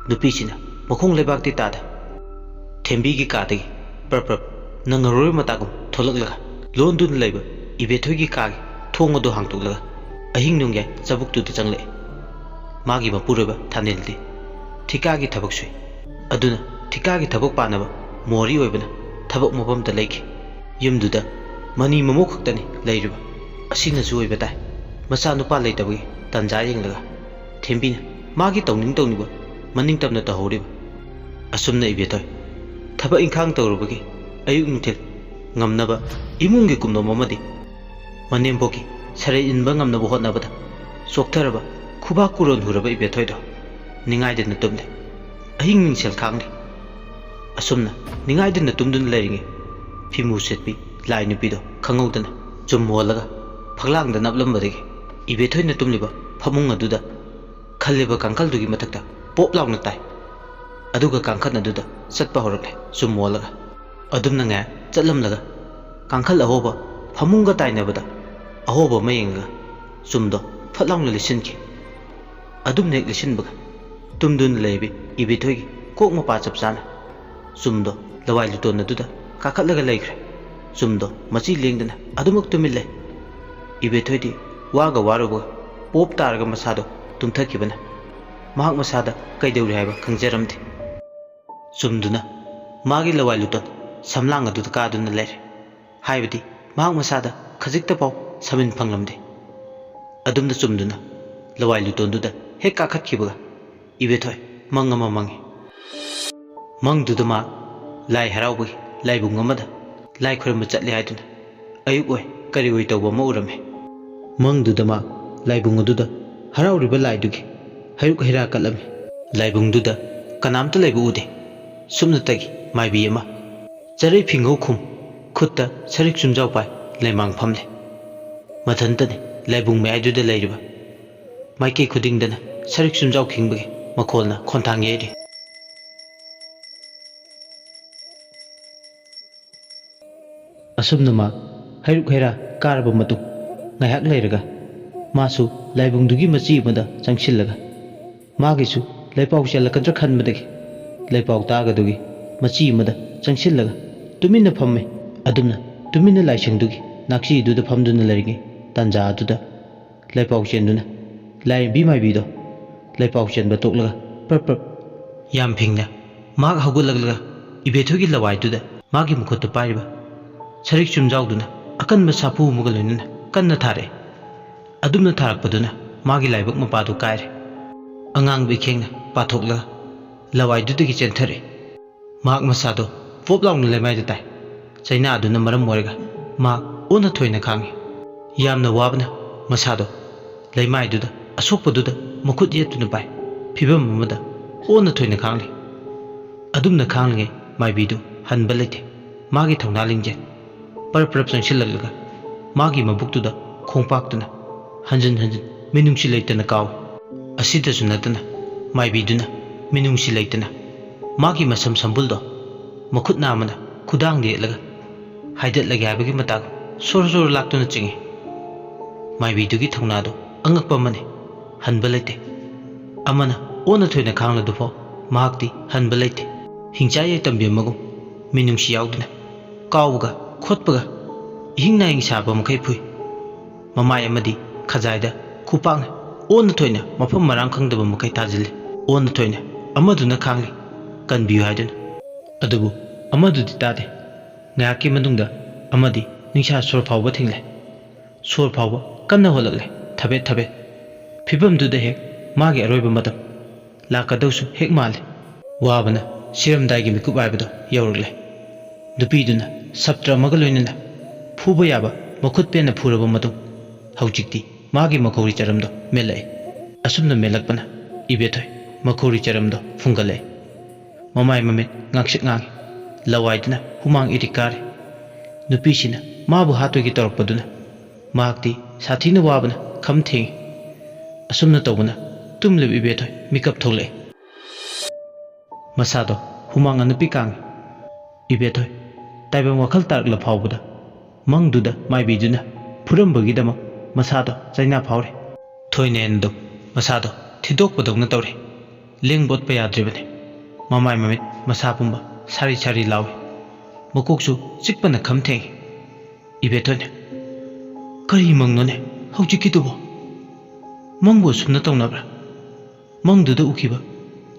ꯅꯨꯄꯤꯁꯤꯅ ꯃꯈꯣꯡ ꯂꯩꯕꯥꯛꯇꯤ ꯇꯥꯗ ꯊꯦꯝꯕꯤꯒꯤ ꯀꯥꯗꯒꯤ ꯄ꯭ꯔꯞ ꯄ꯭ꯔꯞ ꯅꯪꯉꯔꯣꯏ ꯃꯇꯥꯒꯨꯝ ꯊꯣꯛꯂꯛꯂꯒ ꯂꯣꯟꯗꯨꯅ ꯂꯩꯕ ꯏꯕꯦꯊꯣꯏꯒꯤ ꯀꯥꯒꯤ ꯊꯣꯡ ꯑꯗꯨ ꯍꯥꯡꯇꯣꯛꯂꯒ ꯑꯍꯤꯡ ꯅꯣꯡꯌꯥꯏ ꯆꯕꯨꯛꯇꯨꯗ ꯆꯪꯂꯛꯏ꯫ ꯃꯥꯒꯤ ꯃꯄꯨꯔꯣꯏꯕ ꯊꯥꯅꯤꯜꯗꯤ ꯊꯤꯀꯥꯒꯤ ꯊꯕꯛ ꯁꯨꯏ꯫ ꯑꯗꯨꯅ ꯊꯤꯀꯥꯒꯤ ꯊꯕꯛ ꯄꯥꯅꯕ ꯃꯣꯍꯣꯔꯤ ꯑꯣꯏꯕꯅ ꯊꯕꯛ ꯃꯐꯝꯗ ꯂꯩꯈꯤ꯫ ꯌꯨꯝꯗꯨꯗ ꯃꯅꯤ ꯃꯃꯧ ꯈꯛꯇꯅꯤ ꯂꯩꯔꯤꯕ꯫ ꯑꯁꯤꯅꯁꯨ ꯑꯣꯏꯕ ꯇꯥꯏ, ꯃꯆꯥꯅꯨꯄꯥ ꯂꯩꯇꯕꯒꯤ ꯇꯥꯟꯖꯥ ꯌꯦꯡꯂꯒ ꯊꯦꯝꯕꯤꯅ ꯃꯥꯒꯤ ꯇꯧꯅꯤꯡ ꯇꯧꯅꯤꯡꯕ ꯃꯅꯤꯡ ꯇꯝꯅ ꯇꯧꯍꯧꯔꯤꯕ꯫ ꯑꯁꯨꯝꯅ ꯏꯕꯦꯊꯣꯏ ꯊꯕꯛ ꯏꯪꯈꯥꯡ ꯇꯧꯔꯨꯕꯒꯤ ꯑꯌꯨꯛ ꯅꯨꯡꯊꯤꯜ ꯉꯝꯅꯕ ꯏꯃꯨꯡꯒꯤ ꯀꯨꯞꯅꯣꯝ ꯑꯃꯗꯤ ꯃꯅꯦꯝꯕꯣꯛꯀꯤ ꯁꯔꯩ ꯏꯟꯕ ꯉꯝꯅꯕ ꯍꯣꯠꯅꯕꯗ ꯆꯣꯛꯊꯔꯕ ꯈꯨꯕꯥꯛ ꯀꯨꯔꯣꯟ ꯍꯨꯔꯕ ꯏꯕꯦꯊꯣꯏꯗꯣ ꯅꯤꯡꯉꯥꯏꯗꯅ ꯇꯨꯝꯂꯦ꯫ ꯑꯍꯤꯡ ꯅꯤꯡꯁꯦꯜ ꯈꯥꯡꯂꯦ꯫ ꯑꯁꯨꯝꯅ ꯅꯤꯡꯉꯥꯏꯗꯅ ꯇꯨꯝꯗꯨꯅ ꯂꯩꯔꯤꯉꯩ, ꯐꯤꯃꯨ ꯁꯦꯠꯄꯤ ꯂꯥꯏ ꯅꯨꯄꯤꯗꯣ ꯈꯪꯍꯧꯗꯅ ꯆꯨꯝ ꯍꯣꯜꯂꯒ ꯐꯛꯂꯥꯡꯗ ꯅꯞꯂꯝꯕꯗꯒꯤ ꯏꯕꯦꯊꯣꯏꯅ ꯇꯨꯝꯂꯤꯕ ꯐꯃꯨꯡ ꯑꯗꯨꯗ ꯈꯜꯂꯤꯕ ꯀꯥꯡꯈꯜꯗꯨꯒꯤ ꯃꯊꯛꯇ ꯄꯣꯞ ꯂꯥꯎꯅ ꯇꯥꯏ꯫ ꯑꯗꯨꯒ ꯀꯥꯡꯈꯜ ꯑꯗꯨꯗ ꯆꯠꯄ ꯍꯧꯔꯛꯂꯦ, ꯆꯨꯝ ꯃꯣꯜꯂꯒ꯫ ꯑꯗꯨꯝꯅ ꯉꯥꯏꯍꯥꯛ ꯆꯠꯂꯝꯂꯒ ꯀꯥꯡꯈꯜ ꯑꯍꯣꯕ ꯐꯃꯨꯡꯒ ꯇꯥꯏꯅꯕꯗ ꯑꯍꯣꯕ ꯑꯃ ꯌꯦꯡꯉꯒ ꯆꯨꯝꯗꯣ ꯐꯠ ꯂꯥꯎꯅ ꯂꯤꯠꯁꯤꯟꯈꯤ꯫ ꯑꯗꯨꯝꯅ ꯍꯦꯛ ꯂꯤꯠꯁꯤꯟꯕꯒ ꯇꯨꯝꯗꯨꯅ ꯂꯩꯕꯤ ꯏꯕꯦꯊꯣꯏꯒꯤ ꯀꯣꯛ ꯃꯄꯥ ꯆꯞ ꯆꯥꯅ ꯆꯨꯝꯗꯣ ꯂꯋꯥꯏ ꯂꯨꯇꯣꯟ ꯑꯗꯨꯗ ꯀꯥꯈꯠꯂꯒ ꯂꯩꯈ꯭ꯔꯦ꯫ ꯆꯨꯝꯗꯣ ꯃꯆꯤ ꯂꯦꯡꯗꯅ ꯑꯗꯨꯃꯛ ꯇꯨꯃꯤꯟ ꯂꯩ꯫ ꯏꯕꯦꯊꯣꯏꯗꯤ ꯋꯥꯒ ꯋꯥꯔꯨꯕꯒ ꯄꯣꯞ ꯇꯥꯔꯒ ꯃꯁꯥꯗꯣ ꯇꯨꯝꯊꯈꯤꯕꯅ ꯃꯍꯥꯛ ꯃꯁꯥꯗ ꯀꯩꯗꯧꯔꯤ ꯍꯥꯏꯕ ꯈꯪꯖꯔꯝꯗꯦ꯫ ꯆꯨꯝꯗꯨꯅ ꯃꯥꯒꯤ ꯂꯋꯥꯏ ꯂꯨꯇꯣꯟ ꯁꯝꯂꯥꯡ ꯑꯗꯨꯗ ꯀꯥꯗꯨꯅ ꯂꯩꯔꯦ꯫ ꯍꯥꯏꯕꯗꯤ ꯃꯍꯥꯛ ꯃꯁꯥꯗ ꯈꯖꯤꯛꯇ ꯐꯥꯎ ꯁꯥꯃꯤꯟ ꯐꯪꯂꯝꯗꯦ꯫ ꯑꯗꯨꯝꯅ ꯆꯨꯝꯗꯨꯅ ꯂꯋꯥꯏ ꯂꯨꯇꯣꯟꯗꯨꯗ ꯍꯦꯛ ꯀꯥꯈꯠꯈꯤꯕꯒ ꯏꯕꯦꯊꯣꯏ ꯃꯪ ꯑꯃ ꯃꯪꯉꯤ꯫ ꯃꯪꯗꯨꯗ ꯃꯥ ꯂꯥꯏ ꯍꯔꯥꯎꯕꯒꯤ ꯂꯥꯏꯕꯨꯡ ꯑꯃꯗ ꯂꯥꯏ ꯈꯨꯔꯨꯝꯕ ꯆꯠꯂꯦ ꯍꯥꯏꯗꯨꯅ ꯑꯌꯨꯛ ꯑꯣꯏ ꯀꯔꯤ ꯑꯣꯏ ꯇꯧꯕ ꯑꯃ ꯎꯔꯝꯃꯤ꯫ ꯃꯪꯗꯨꯗ ꯃꯥ ꯂꯥꯏꯕꯨꯡ ꯑꯗꯨꯗ ꯍꯔꯥꯎꯔꯤꯕ ꯂꯥꯏꯗꯨꯒꯤ ꯍꯩꯔꯨꯛ ꯍꯩꯔꯥ ꯀꯠꯂꯝꯃꯤ꯫ ꯂꯥꯏꯕꯨꯡꯗꯨꯗ ꯀꯅꯥꯝꯇ ꯂꯩꯕ ꯎꯗꯦ꯫ ꯁꯨꯞꯅꯇꯒꯤ ꯃꯥꯏꯕꯤ ꯑꯃ ꯆꯔꯩ ꯐꯤꯡꯒꯧ ꯈꯨꯝ, ꯈꯨꯠꯇ ꯁꯔꯤꯛ ꯆꯨꯝꯖꯥꯎ ꯄꯥꯏ ꯂꯩꯃꯥꯡ ꯐꯝꯂꯤ꯫ ꯃꯊꯟꯇꯅꯤ ꯂꯥꯏꯕꯨꯡ ꯃꯌꯥꯏꯗꯨꯗ ꯂꯩꯔꯤꯕ꯫ ꯃꯥꯏꯀꯩ ꯈꯨꯗꯤꯡꯗꯅ ꯁꯔꯤꯛ ꯆꯨꯝꯖꯥꯎ ꯈꯤꯡꯕꯒꯤ ꯃꯈꯣꯜꯅ ꯈꯣꯟꯊꯥꯡ ꯌꯩꯔꯤ꯫ ꯑꯁꯨꯝꯅ ꯃꯥ ꯍꯩꯔꯨꯛ ꯍꯩꯔꯥ ꯀꯥꯔꯕ ꯃꯇꯨꯡ ꯉꯥꯏꯍꯥꯛ ꯂꯩꯔꯒ ꯃꯥꯁꯨ ꯂꯥꯏꯕꯨꯡꯗꯨꯒꯤ ꯃꯆꯤ ꯑꯃꯗ ꯆꯪꯁꯤꯜꯂꯒ ꯃꯥꯒꯤꯁꯨ ꯂꯩꯄꯥꯎ ꯆꯦꯜꯂꯛꯀꯗ꯭ꯔꯥ ꯈꯟꯕꯗꯒꯤ ꯂꯩꯄꯥꯎ ꯇꯥꯒꯗꯨꯒꯤ ꯃꯆꯤ ꯑꯃꯗ ꯆꯪꯁꯤꯜꯂꯒ ꯇꯨꯃꯤꯟꯅ ꯐꯝꯃꯤ꯫ ꯑꯗꯨꯝꯅ ꯇꯨꯃꯤꯟꯅ ꯂꯥꯏꯁꯪꯗꯨꯒꯤ ꯅꯥꯛꯆꯤꯗꯨꯗ ꯐꯝꯗꯨꯅ ꯂꯩꯔꯤꯉꯩ ꯇꯥꯟꯖꯥ ꯑꯗꯨꯗ ꯂꯩꯄꯥꯎ ꯆꯦꯟꯗꯨꯅ ꯂꯥꯏꯔꯦꯝꯕꯤ ꯃꯥꯏꯕꯤꯗꯣ ꯂꯩꯄꯥꯎ ꯆꯦꯟꯕ ꯇꯣꯛꯂꯒ ꯄ꯭ꯔꯞ ꯄ꯭ꯔꯞ ꯌꯥꯝ ꯐꯤꯡꯅ ꯃꯍꯥꯛ ꯍꯧꯒꯠꯂꯛꯂꯒ ꯏꯕꯦꯊꯣꯏꯒꯤ ꯂꯋꯥꯏꯗꯨꯗ ꯃꯥꯒꯤ ꯃꯈꯨꯠꯇ ꯄꯥꯏꯔꯤꯕ ꯁꯔꯤꯛ ꯆꯨꯝꯖꯥꯎꯗꯨꯅ ꯑꯀꯟꯕ ꯁꯥꯐꯨ ꯑꯃꯒ ꯂꯣꯏꯅꯅ ꯀꯟꯅ ꯊꯥꯔꯛꯏ꯫ ꯑꯗꯨꯝꯅ ꯊꯥꯔꯛꯄꯗꯨꯅ ꯃꯥꯒꯤ ꯂꯥꯏꯕꯛ ꯃꯄꯥꯗꯨ ꯀꯥꯏꯔꯦ꯫ ꯑꯉꯥꯡꯕ ꯏꯈꯦꯡꯅ ꯄꯥꯊꯣꯛꯂꯒ ꯂꯋꯥꯏꯗꯨꯗꯒꯤ ꯆꯦꯟꯊꯔꯛꯏ꯫ ꯃꯍꯥꯛ ꯃꯁꯥꯗꯣ ꯄꯣꯞ ꯂꯥꯎꯅ ꯂꯩꯃꯥꯏꯗ ꯇꯥꯏ꯫ ꯆꯩꯅꯥ ꯑꯗꯨꯅ ꯃꯔꯝ ꯑꯣꯏꯔꯒ ꯃꯍꯥꯛ ꯑꯣꯟꯅ ꯊꯣꯏꯅ ꯈꯥꯡꯉꯤ꯫ ꯌꯥꯝꯅ ꯋꯥꯕꯅ ꯃꯁꯥꯗꯣ ꯂꯩꯃꯥꯏꯗꯨꯗ ꯑꯁꯣꯛꯄꯗꯨꯗ ꯃꯈꯨꯠ ꯌꯦꯠꯇꯨꯅ ꯄꯥꯏ꯫ ꯐꯤꯕꯝ ꯑꯃꯗ ꯑꯣꯟꯅ ꯊꯣꯏꯅ ꯈꯥꯡꯂꯤ꯫ ꯑꯗꯨꯝꯅ ꯈꯥꯡꯂꯤꯉꯩ ꯃꯥꯏꯕꯤꯗꯨ ꯍꯟꯕ ꯂꯩꯇꯦ꯫ ꯃꯥꯒꯤ ꯊꯧꯅꯥ ꯂꯤꯡꯖꯦꯜ ꯄꯔꯞ ꯄꯔꯞ ꯆꯪꯁꯤꯜꯂꯛꯂꯒ ꯃꯥꯒꯤ ꯃꯕꯨꯛꯇꯨꯗ ꯈꯣꯡꯄꯥꯛꯇꯨꯅ ꯍꯟꯖꯤꯟ ꯍꯟꯖꯤꯟ ꯃꯤꯅꯨꯡꯁꯤ ꯂꯩꯇꯅ ꯀꯥꯎꯏ꯫ ꯑꯁꯤꯗꯁꯨ ꯅꯠꯇꯅ ꯃꯥꯏꯕꯤꯗꯨꯅ ꯃꯤꯅꯨꯡꯁꯤ ꯂꯩꯇꯅ ꯃꯥꯒꯤ ꯃꯁꯝ ꯁꯝꯕꯨꯜꯗꯣ ꯃꯈꯨꯠ ꯅꯥꯝꯃꯅ ꯈꯨꯗꯥꯡꯗ ꯌꯦꯠꯂꯒ ꯍꯥꯏꯗꯠꯂꯒꯦ ꯍꯥꯏꯕꯒꯤ ꯃꯇꯥꯒꯨꯝ ꯁꯣꯔ ꯁꯣꯔ ꯂꯥꯛꯇꯨꯅ ꯆꯤꯡꯏ꯫ ꯃꯥꯏꯕꯤꯗꯨꯒꯤ ꯊꯧꯅꯥꯗꯨ ꯑꯉꯛꯄ ꯑꯃꯅꯤ꯫ ꯍꯟꯕ ꯂꯩꯇꯦ꯫ ꯑꯃꯅ ꯑꯣꯟꯅ ꯊꯣꯏꯅ ꯈꯥꯡꯂꯗꯨꯐꯥꯎ ꯃꯍꯥꯛꯇꯤ ꯍꯟꯕ ꯂꯩꯇꯦ꯫ ꯍꯤꯡꯆꯥ ꯌꯥꯏꯇꯝꯕꯤ ꯑꯃꯒꯨꯝ ꯃꯤꯅꯨꯡꯁꯤ ꯌꯥꯎꯗꯨꯅ ꯀꯥꯎꯕꯒ ꯈꯣꯠꯄꯒ ꯏꯍꯤꯡ ꯅꯥꯍꯤꯡ ꯁꯥꯕ ꯃꯈꯩ ꯐꯨꯏ꯫ ꯃꯃꯥꯏ ꯑꯃꯗꯤ ꯈꯖꯥꯏꯗ ꯈꯨꯄꯥꯛꯅ ꯑꯣꯟꯅ ꯊꯣꯏꯅ ꯃꯐꯝ ꯃꯔꯥꯡ ꯈꯪꯗꯕ ꯃꯈꯩ ꯊꯥꯖꯤꯜꯂꯤ꯫ ꯑꯣꯟꯅ ꯊꯣꯏꯅ ꯑꯃꯗꯨꯅ ꯈꯥꯡꯂꯤ, "ꯀꯟꯕꯤꯌꯨ" ꯍꯥꯏꯗꯨꯅ꯫ ꯑꯗꯨꯕꯨ ꯑꯃꯗꯨꯗꯤ ꯇꯥꯗꯦ꯫ ꯉꯥꯏꯍꯥꯛꯀꯤ ꯃꯅꯨꯡꯗ ꯑꯃꯗꯤ ꯅꯤꯡꯁꯥ ꯁꯣꯔ ꯐꯥꯎꯕ ꯊꯤꯡꯂꯦ꯫ ꯁꯣꯔ ꯐꯥꯎꯕ ꯀꯟꯅ ꯍꯣꯜꯂꯛꯂꯦ, ꯊꯕꯦꯠ ꯊꯕꯦꯠ꯫ ꯐꯤꯕꯝꯗꯨꯗ ꯍꯦꯛ ꯃꯥꯒꯤ ꯑꯔꯣꯏꯕ ꯃꯇꯝ ꯂꯥꯛꯀꯗꯧꯁꯨ ꯍꯦꯛ ꯃꯥꯜꯂꯦ꯫ ꯋꯥꯕꯅ ꯁꯤꯔꯝꯗꯥꯏꯒꯤ ꯃꯤꯀꯨꯞ ꯍꯥꯏꯕꯗꯣ ꯌꯧꯔꯛꯂꯦ꯫ ꯅꯨꯄꯤꯗꯨꯅ ꯁꯞꯇ꯭ꯔ ꯑꯃꯒ ꯂꯣꯏꯅꯅ ꯐꯨꯕ ꯌꯥꯕ ꯃꯈꯨꯠ ꯄꯦꯟꯅ ꯐꯨꯔꯕ ꯃꯇꯨꯡ, ꯍꯧꯖꯤꯛꯇꯤ ꯃꯥꯒꯤ ꯃꯈꯧꯔꯤ ꯆꯔꯝꯗꯣ ꯃꯦꯜꯂꯛꯏ꯫ ꯑꯁꯨꯝꯅ ꯃꯦꯜꯂꯛꯄꯅ ꯏꯕꯦꯊꯣꯏ ꯃꯈꯧꯔꯤ ꯆꯔꯝꯗꯣ ꯐꯨꯡꯒꯠꯂꯛꯏ꯫ ꯃꯃꯥꯏ ꯃꯃꯤꯠ ꯉꯥꯡꯁꯛ ꯉꯥꯡꯏ꯫ ꯂꯋꯥꯏꯗꯨꯅ ꯍꯨꯃꯥꯡ ꯏꯔꯤꯛ ꯀꯥꯔꯤ꯫ ꯅꯨꯄꯤꯁꯤꯅ ꯃꯥꯕꯨ ꯍꯥꯠꯇꯣꯏꯒꯤ ꯇꯧꯔꯛꯄꯗꯨꯅ ꯃꯍꯥꯛꯇꯤ ꯁꯥꯊꯤꯅ ꯋꯥꯕꯅ ꯈꯝ ꯊꯦꯡꯏ꯫ ꯑꯁꯨꯝꯅ ꯇꯧꯕꯅ ꯇꯨꯝꯂꯤꯕ ꯏꯕꯦꯊꯣꯏ ꯃꯤꯀꯞ ꯊꯣꯛꯂꯛꯏ꯫ ꯃꯁꯥꯗꯣ ꯍꯨꯃꯥꯡ ꯑꯅꯞꯄꯤ ꯀꯥꯡꯏ꯫ ꯏꯕꯦꯊꯣꯏ ꯇꯥꯏꯕꯪ ꯋꯥꯈꯜ ꯇꯥꯔꯛꯂ ꯐꯥꯎꯕꯗ ꯃꯪꯗꯨꯗ ꯃꯥꯏꯕꯤꯗꯨꯅ ꯐꯨꯔꯝꯕꯒꯤꯗꯃꯛ ꯃꯁꯥꯗꯣ ꯆꯩꯅꯥ ꯐꯥꯎꯔꯤ꯫ ꯊꯣꯏꯅꯦꯟꯗꯨ ꯃꯁꯥꯗꯣ ꯊꯤꯟꯗꯣꯛꯄꯗꯧꯅ ꯇꯧꯔꯤ꯫ ꯂꯦꯡꯕ ꯑꯣꯠꯄ ꯌꯥꯗ꯭ꯔꯤꯕꯅꯤ꯫ ꯃꯃꯥꯏ ꯃꯃꯤꯠ ꯃꯁꯥ ꯄꯨꯝꯕ ꯁꯥꯔꯤ ꯁꯥꯔꯤ ꯂꯥꯎꯏ꯫ ꯃꯀꯣꯛꯁꯨ ꯆꯤꯛꯄꯅ ꯈꯝ ꯊꯦꯡꯏ꯫ ꯏꯕꯦꯊꯣꯏꯅ, "ꯀꯔꯤ ꯃꯪꯅꯣꯅꯦ ꯍꯧꯖꯤꯛꯀꯤꯗꯨꯕꯣ? ꯃꯪꯕꯨ ꯑꯁꯨꯝꯅ ꯇꯧꯅꯕ꯭ꯔꯥ? ꯃꯪꯗꯨꯗ ꯎꯈꯤꯕ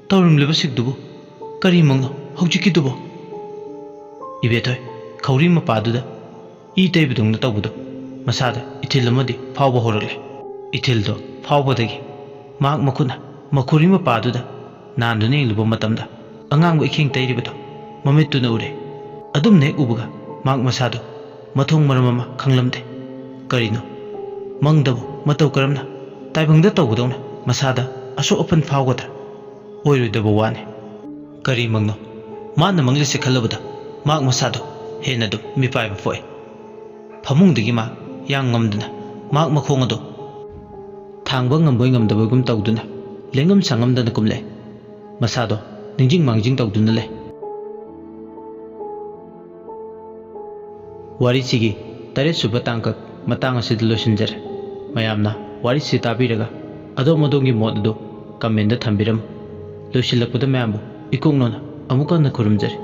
ꯇꯧꯔꯝꯂꯤꯕꯁꯤꯡꯗꯨꯕꯨ ꯀꯔꯤ ꯃꯪꯅꯣ ꯍꯧꯖꯤꯛꯀꯤꯗꯨꯕꯣ?" ꯏꯕꯦꯊꯣꯏ ꯈꯧꯔꯤ ꯃꯄꯥꯗꯨꯗ ꯏ ꯇꯩꯕꯗꯧꯅ ꯇꯧꯕꯗꯨ ꯃꯁꯥꯗ ꯏꯊꯤꯜ ꯑꯃꯗꯤ ꯐꯥꯎꯕ ꯍꯧꯔꯛꯂꯦ꯫ ꯏꯊꯤꯜꯗꯣ ꯐꯥꯎꯕꯗꯒꯤ ꯃꯍꯥꯛ ꯃꯈꯨꯠꯅ ꯃꯈꯧꯔꯤ ꯃꯄꯥꯗꯨꯗ ꯅꯥꯟꯗꯨꯅ ꯌꯦꯡꯂꯨꯕ ꯃꯇꯝꯗ ꯑꯉꯥꯡꯕ ꯏꯈꯦꯡ ꯇꯩꯔꯤꯕꯗꯨ ꯃꯃꯤꯠꯇꯨꯅ ꯎꯔꯦ꯫ ꯑꯗꯨꯝꯅ ꯍꯦꯛ ꯎꯕꯒ ꯃꯍꯥꯛ ꯃꯁꯥꯗꯨ ꯃꯊꯣꯡ ꯃꯔꯝ ꯑꯃ ꯈꯪꯂꯝꯗꯦ꯫ ꯀꯔꯤꯅꯣ? ꯃꯪꯗꯕꯨ ꯃꯇꯧ ꯀꯔꯝꯅ? ꯇꯥꯏꯕꯪꯗ ꯇꯧꯒꯗꯧꯅ ꯃꯁꯥꯗ ꯑꯁꯣꯛ ꯑꯄꯟ ꯐꯥꯎꯒꯗ꯭ꯔꯥ? ꯑꯣꯏꯔꯣꯏꯗꯕ ꯋꯥꯅꯤ꯫ ꯀꯔꯤꯃꯛꯅꯣ? ꯃꯥꯅ ꯃꯪꯂꯤꯁꯦ ꯈꯜꯂꯨꯕꯗ ꯃꯍꯥꯛ ꯃꯁꯥꯗꯣ ꯍꯦꯟꯅ ꯑꯗꯨꯝ ꯃꯤꯄꯥꯏꯕ ꯄꯣꯛꯏ꯫ ꯐꯃꯨꯡꯗꯒꯤ ꯃꯥ ꯌꯥꯡ ꯉꯝꯗꯅ ꯃꯍꯥꯛ ꯃꯈꯣꯡ ꯑꯗꯨ ꯊꯥꯡꯕ ꯉꯝꯕꯣꯏ ꯉꯝꯗꯕꯒꯨꯝ ꯇꯧꯗꯨꯅ ꯂꯦꯡꯉꯝ ꯁꯥꯡꯉꯝꯗꯅ ꯀꯨꯝꯂꯛꯏ꯫ ꯃꯁꯥꯗꯣ ꯅꯤꯡꯖꯤꯡ ꯃꯥꯡꯖꯤꯡ ꯇꯧꯗꯨꯅ ꯂꯩ꯫ ꯋꯥꯔꯤꯁꯤꯒꯤ ꯇꯔꯦꯠ ꯁꯨꯕ ꯇꯥꯡꯀꯛ ꯃꯇꯥꯡ ꯑꯁꯤꯗ ꯂꯣꯏꯁꯤꯟꯖꯔꯦ꯫ ꯃꯌꯥꯝꯅ ꯋꯥꯔꯤꯁꯤ ꯇꯥꯕꯤꯔꯒ ꯑꯗꯣꯝ ꯑꯗꯣꯝꯒꯤ ꯃꯣꯠ ꯑꯗꯨ comment ꯊꯝꯕꯤꯔꯝꯃꯨ꯫ ꯂꯣꯏꯁꯤꯜꯂꯛꯄꯗ ꯃꯌꯥꯝꯕꯨ ꯏꯀꯣꯛꯅꯣꯅ ꯑꯃꯨꯛ ꯍꯟꯅ ꯈꯨꯔꯨꯝꯖꯔꯤ꯫